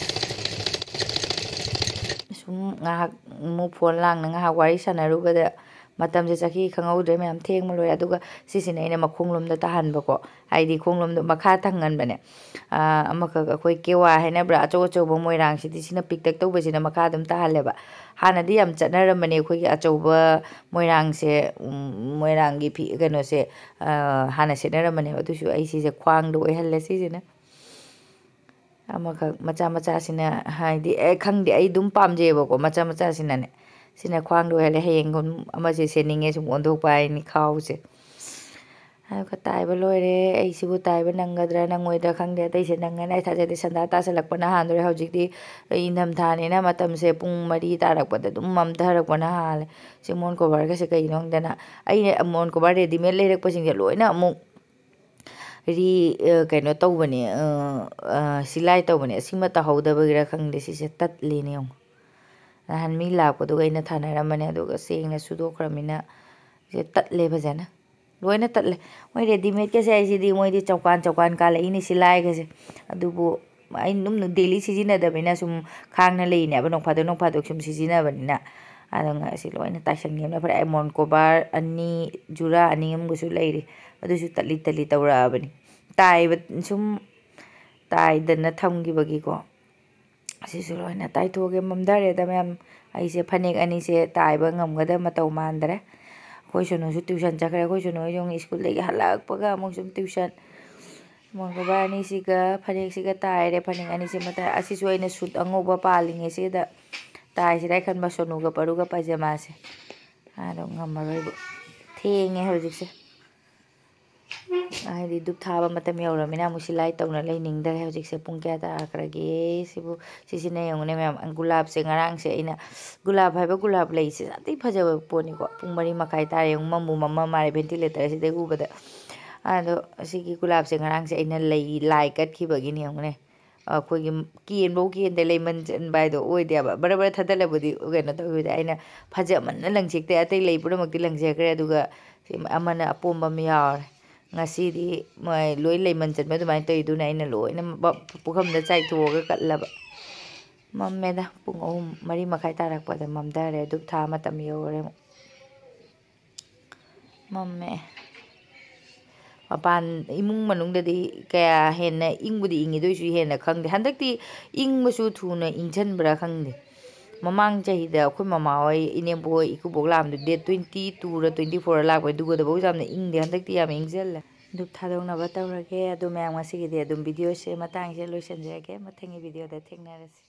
ꯁꯨꯝ ꯉꯥꯏꯍꯥꯛ ꯑꯃꯨꯛ phone ꯂꯥꯡꯅ ꯉꯥꯏꯍꯥꯛ ꯋꯥꯔꯤ ꯁꯥꯟꯅꯔꯨꯕꯗ ꯃꯇꯝꯁꯦ ꯆꯠꯈꯤ ꯈꯪꯍꯧꯗ꯭ꯔꯦ ꯃꯌꯥꯝ꯫ ꯊꯦꯡꯕ ꯂꯣꯏꯔꯦ꯫ ꯑꯗꯨꯒ ꯁꯤꯁꯤꯅ ꯑꯩꯅ ꯃꯈꯣꯡꯂꯣꯝꯗ ꯇꯥꯍꯟꯕꯀꯣ, ꯍꯥꯏꯗꯤ ꯈꯣꯡꯂꯣꯝꯗ ꯃꯈꯥ ꯊꯪꯍꯟꯕꯅꯦ꯫ ꯑꯥ, ꯑꯃꯈꯛ ꯑꯩꯈꯣꯏ ꯀꯦꯋꯥ ꯍꯥꯏꯅꯕ꯭ꯔꯥ, ꯑꯆꯧ ꯑꯆꯧꯕ ꯃꯣꯏꯔꯥꯡꯁꯤꯗꯤ, ꯁꯤꯅ ꯄꯤꯛꯇꯛ ꯇꯧꯕꯁꯤꯅ ꯃꯈꯥ ꯑꯗꯨꯝ ꯇꯥꯍꯜꯂꯦꯕ꯫ ꯍꯥꯟꯅꯗꯤ ꯌꯥꯝ ꯆꯠꯅꯔꯝꯕꯅꯦ ꯑꯩꯈꯣꯏꯒꯤ ꯑꯆꯧꯕ ꯃꯣꯏꯔꯥꯡꯁꯦ, ꯎꯝ, ꯃꯣꯏꯔꯥꯡꯒꯤ ꯐꯤ ꯀꯩꯅꯣꯁꯦ, ꯑꯥ, ꯍꯥꯟꯅ ꯁꯦꯠꯅꯔꯝꯕꯅꯦꯕ꯫ ꯑꯗꯨꯁꯨ ꯑꯩ ꯁꯤꯁꯦ ꯈ꯭ꯋꯥꯡꯗ ꯑꯣꯏꯍꯜꯂꯦ ꯁꯤꯁꯤꯅ꯫ ꯑꯃꯈꯛ ꯃꯆꯥ ꯃꯆꯥꯁꯤꯅ, ꯍꯥꯏꯗꯤ, ꯑꯦ, ꯈꯪꯗꯦ, ꯑꯩ ꯑꯗꯨꯝ ꯄꯥꯝꯖꯩꯌꯦꯕꯀꯣ, ꯃꯆꯥ ꯃꯆꯥꯁꯤꯅꯅꯦ꯫ ꯁꯤꯅ ꯈ꯭ꯋꯥꯡꯗ ꯑꯣꯏꯍꯜꯂꯦ꯫ ꯍꯌꯦꯡꯒꯨꯝ ꯑꯃꯁꯦ ꯁꯦꯠꯅꯤꯡꯉꯦ, ꯁꯨꯝ ꯑꯣꯟꯊꯣꯛꯄ ꯍꯥꯏꯅꯤ ꯈꯥꯎꯁꯦ꯫ ꯑꯗꯨꯒ ꯇꯥꯏꯕ ꯂꯣꯏꯔꯦ꯫ ꯑꯩꯁꯤꯕꯨ ꯇꯥꯏꯕ ꯅꯪꯒꯗ꯭ꯔꯥ ꯅꯪꯉꯣꯏꯗ꯭ꯔꯥ ꯈꯪꯗꯦ꯫ ꯑꯇꯩꯁꯦ ꯅꯪꯒꯅꯤ꯫ ꯑꯩ ꯊꯥꯖꯗꯦ꯫ ꯁꯟꯗꯥ ꯇꯥꯁꯜꯂꯛꯄꯅ ꯍꯥꯟꯗꯣꯔꯦ꯫ ꯍꯧꯖꯤꯛꯇꯤ ꯏꯪꯊꯝꯊꯥꯅꯤꯅ ꯃꯇꯝꯁꯦ ꯄꯨꯡ ꯃꯔꯤ ꯇꯥꯔꯛꯄꯗ ꯑꯗꯨꯝ ꯃꯝꯊꯔꯛꯄꯅ ꯍꯥꯜꯂꯦ꯫ ꯁꯤ ꯃꯣꯟ coverꯒꯁꯦ ꯀꯩꯒꯤꯅꯣ ꯈꯪꯗꯅ, ꯑꯩꯅ ꯃꯣꯟ cover readymade ꯂꯩꯔꯛꯄꯁꯤꯡꯁꯦ ꯂꯣꯏꯅ ꯑꯃꯨꯛ ꯔꯤ ꯑ, ꯀꯩꯅꯣ ꯇꯧꯕꯅꯦ, ꯑ, ꯑ, ꯁꯤꯂꯥꯏ ꯇꯧꯕꯅꯦ꯫ ꯑꯁꯤꯃ ꯇꯧꯍꯧꯗꯕꯒꯤꯔ ꯈꯪꯗꯦ, ꯁꯤꯁꯦ ꯇꯠꯂꯤꯅꯦ ꯌꯦꯡꯉꯣ꯫ ꯅꯍꯥꯟ ꯃꯤ ꯂꯥꯛꯄꯗꯨꯒ ꯑꯩꯅ ꯊꯥꯅꯔꯝꯕꯅꯦ, ꯑꯗꯨꯒ ꯁꯦꯡꯅ ꯁꯨꯗꯣꯛꯈ꯭ꯔꯃꯤꯅ ꯁꯤꯁꯦ ꯇꯠꯂꯦ ꯐꯖꯅ꯫ ꯂꯣꯏꯅ ꯇꯠꯂꯦ꯫ ꯃꯣꯏ ꯔꯦꯗꯤꯃꯦꯗꯀꯁꯦ ꯍꯥꯏꯁꯤꯗꯤ ꯃꯣꯏꯗꯤ ꯆꯧꯀꯥꯟ ꯆꯧꯀꯥꯟ ꯀꯥꯜꯂꯛꯏꯅꯦ ꯁꯤꯂꯥꯏꯒꯁꯦ꯫ ꯑꯗꯨꯕꯨ ꯑꯩ ꯑꯗꯨꯝ ꯗꯦꯂꯤ ꯁꯤꯖꯤꯟꯅꯗꯕꯅꯤꯅ ꯁꯨꯝ ꯈꯥꯡꯅ ꯂꯩꯅꯦꯕ, ꯅꯣꯡ ꯐꯥꯗꯣꯛ ꯅꯣꯡ ꯐꯥꯗꯣꯛ ꯁꯨꯝ ꯁꯤꯖꯤꯟꯅꯕꯅꯤꯅ꯫ ꯑꯗꯣ ꯉꯁꯤ ꯂꯣꯏꯅ ꯇꯥꯏꯁꯟꯈꯤꯕꯅ ꯐꯔꯦ꯫ ꯑꯩ ꯃꯣꯟ ꯀꯣꯕꯥꯔ ꯑꯅꯤ, ꯖꯨꯔꯥ ꯑꯅꯤ ꯑꯃꯒꯁꯨ ꯂꯩꯔꯤ, ꯑꯗꯨꯁꯨ ꯇꯠꯂꯤ ꯇꯠꯂꯤ ꯇꯧꯔꯛꯑꯕꯅꯤ꯫ ꯇꯥꯏꯕ ꯁꯨꯝ ꯇꯥꯏꯗꯅ ꯊꯝꯈꯤꯕꯒꯤꯀꯣ꯫ ꯑꯁꯤꯁꯨ ꯂꯣꯏꯅ ꯇꯥꯏꯊꯣꯛꯑꯒꯦ꯫ ꯃꯝꯊꯔꯦꯗ ꯃꯌꯥꯝ꯫ ꯑꯩꯁꯦ ꯐꯅꯦꯛ ꯑꯅꯤꯁꯦ ꯇꯥꯏꯕ ꯉꯝꯒꯗꯕ ꯃꯇꯧ ꯃꯥꯟꯗ꯭ꯔꯦ꯫ ꯑꯩꯈꯣꯏ ꯁꯣꯅꯨꯁꯨ ꯇ꯭ꯌꯨꯁꯟ ꯆꯠꯈ꯭ꯔꯦ꯫ ꯑꯩꯈꯣꯏ ꯁꯣꯅꯨ ꯍꯣꯏꯁꯨ ꯑꯃꯨꯛ ꯁ꯭ꯀꯨꯜꯗꯒꯤ ꯍꯜꯂꯛꯄꯒ ꯑꯃꯨꯛ ꯁꯨꯝ ꯇ꯭ꯌꯨꯁꯟ꯫ ꯃꯣꯟ ꯀꯣꯕꯔ ꯑꯅꯤꯁꯤꯒ ꯐꯅꯦꯛꯁꯤꯒ ꯇꯥꯏꯔꯦ꯫ ꯐꯅꯦꯛ ꯑꯅꯤꯁꯤ ꯃꯇꯥꯏ꯫ ꯑꯁꯤꯁꯨ ꯑꯩꯅ ꯁꯨꯠ ꯑꯉꯧꯕ ꯄꯥꯜꯂꯤꯉꯩꯁꯤꯗ ꯇꯥꯏꯁꯤꯔꯥ ꯈꯟꯕ, ꯁꯣꯅꯨꯒ ꯄꯔꯨꯒ ꯄꯥꯏꯖꯃꯥꯁꯦ꯫ ꯑꯗꯣ ꯉꯝꯃꯔꯣꯏꯕ꯫ ꯊꯦꯡꯉꯦ ꯍꯧꯖꯤꯛꯁꯦ꯫ ꯍꯥꯏꯗꯤ ꯙꯨꯞ ꯊꯥꯕ ꯃꯇꯝ ꯌꯧꯔꯃꯤꯅ ꯑꯃꯨꯛ ꯁꯤꯂꯥꯏ ꯇꯧꯅ ꯂꯩꯅꯤꯡꯗꯔꯦ꯫ ꯍꯧꯖꯤꯛꯁꯦ ꯄꯨꯡ ꯀꯌꯥ ꯇꯥꯈ꯭ꯔꯒꯦ ꯁꯤꯕꯨ? ꯁꯤꯁꯤꯅ ꯌꯦꯡꯉꯨꯅꯦ ꯃꯌꯥꯝ, ꯒꯨꯂꯥꯞꯁꯦ ꯉꯔꯥꯡꯁꯦ ꯑꯩꯅ, ꯒꯨꯂꯥꯞ ꯍꯥꯏꯕ ꯒꯨꯂꯥꯞ ꯂꯩꯁꯦ ꯌꯥꯝ ꯊꯤ ꯐꯖꯕ ꯄꯣꯠꯅꯤꯀꯣ꯫ ꯄꯨꯡ ꯃꯔꯤ ꯃꯈꯥꯏ ꯇꯥꯔꯦ, ꯌꯦꯡꯉꯨ, ꯃꯝꯕꯨ ꯃꯝꯃ ꯃꯥꯜꯂꯦ ventilator ꯁꯤꯗꯒꯤ ꯎꯕꯗ꯫ ꯑꯗꯣ ꯑꯁꯤꯒꯤ ꯒꯨꯂꯥꯞꯁꯦ ꯉꯔꯥꯡꯁꯦ ꯑꯩꯅ ꯂꯩ, ꯂꯥꯏ ꯀꯠꯈꯤꯕꯒꯤꯅꯤ ꯌꯦꯡꯉꯨꯅꯦ꯫ ꯑꯩꯈꯣꯏꯒꯤ ꯀꯦꯟꯕꯧ ꯀꯦꯟꯗꯦ, ꯂꯩꯃꯟ ꯆꯟꯕ ꯍꯥꯏꯗꯣ ꯑꯣꯏꯗꯦꯕ꯫ ꯕꯔ ꯕꯔ ꯊꯥꯗꯠꯂꯕꯨꯗꯤ ꯀꯩꯅꯣ ꯇꯧꯈꯤꯕꯗ ꯑꯩꯅ ꯐꯖꯃꯟꯅ ꯂꯪꯁꯤꯛꯇꯦ꯫ ꯑꯇꯩ ꯂꯩ ꯄꯨꯝꯅꯃꯛꯇꯤ ꯂꯪꯖꯈ꯭ꯔꯦ, ꯑꯗꯨꯒ ꯁꯤ ꯑꯃꯅ ꯑꯄꯣꯝꯕ ꯑꯃ ꯌꯥꯎꯔꯦ꯫ ꯉꯁꯤꯗꯤ ꯃꯣꯏ ꯂꯣꯏ ꯂꯩꯃꯟ ꯆꯟꯕ ꯑꯗꯨꯃꯥꯏꯅ ꯇꯧꯋꯤ, ꯑꯗꯨꯅ ꯑꯩꯅ ꯂꯣꯏꯅ ꯕ-, ꯄꯨꯈꯝꯗ ꯆꯥꯏꯊꯣꯛꯑꯒ ꯀꯠꯂꯕ꯫ ꯃꯝꯃꯦꯗ, ꯄꯨꯡ ꯑꯍꯨꯝ, ꯃꯔꯤ ꯃꯈꯥꯏ ꯇꯥꯔꯛꯄꯗ ꯃꯝꯊꯔꯦ꯫ ꯙꯨꯞ ꯊꯥ ꯃꯇꯝ ꯌꯧꯔꯦ ꯑꯃꯨꯛ꯫ ꯃꯝꯃꯦ꯫ ꯃꯄꯥꯟ, ꯏꯃꯨꯡ ꯃꯅꯨꯡꯗꯗꯤ ꯀꯌꯥ ꯍꯦꯟꯅ ꯏꯪꯕꯨꯗꯤ ꯏꯪꯉꯤ, ꯑꯗꯨ ꯑꯣꯏꯁꯨ ꯍꯦꯟꯅ ꯈꯪꯗꯦ꯫ ꯍꯟꯗꯛꯇꯤ ꯏꯪꯕꯁꯨ ꯊꯨꯅ ꯏꯪꯁꯟꯕ꯭ꯔꯥ ꯈꯪꯗꯦ꯫ ꯃꯃꯥꯡ ꯆꯍꯤꯗ ꯑꯩꯈꯣꯏ ꯃꯃꯥ ꯍꯣꯏ, ꯏꯅꯦꯝꯕꯣꯛ ꯍꯣꯏ, ꯏꯀꯨꯕꯣꯛ ꯂꯥꯛꯑꯝꯗ date twenty two ꯔ twenty four ꯔ ꯂꯥꯛꯄ, ꯑꯗꯨꯒꯗꯐꯥꯎ ꯌꯥꯝꯅ ꯏꯪꯗꯦ꯫ ꯍꯟꯗꯛꯇꯤ ꯌꯥꯝ ꯏꯪꯁꯤꯜꯂꯦ꯫ ꯙꯨꯞ ꯊꯥꯗꯣꯛꯅꯕ ꯇꯧꯔꯒꯦ꯫ ꯑꯗꯨ ꯃꯌꯥꯝ, ꯉꯁꯤꯒꯤꯗꯤ ꯑꯗꯨꯝ video ꯁꯦ ꯃꯇꯥꯡꯁꯦ ꯂꯣꯏꯁꯤꯟꯖꯔꯒꯦ꯫ ꯃꯊꯪꯒꯤ video ꯗ ꯊꯦꯡꯅꯔꯁꯤ꯫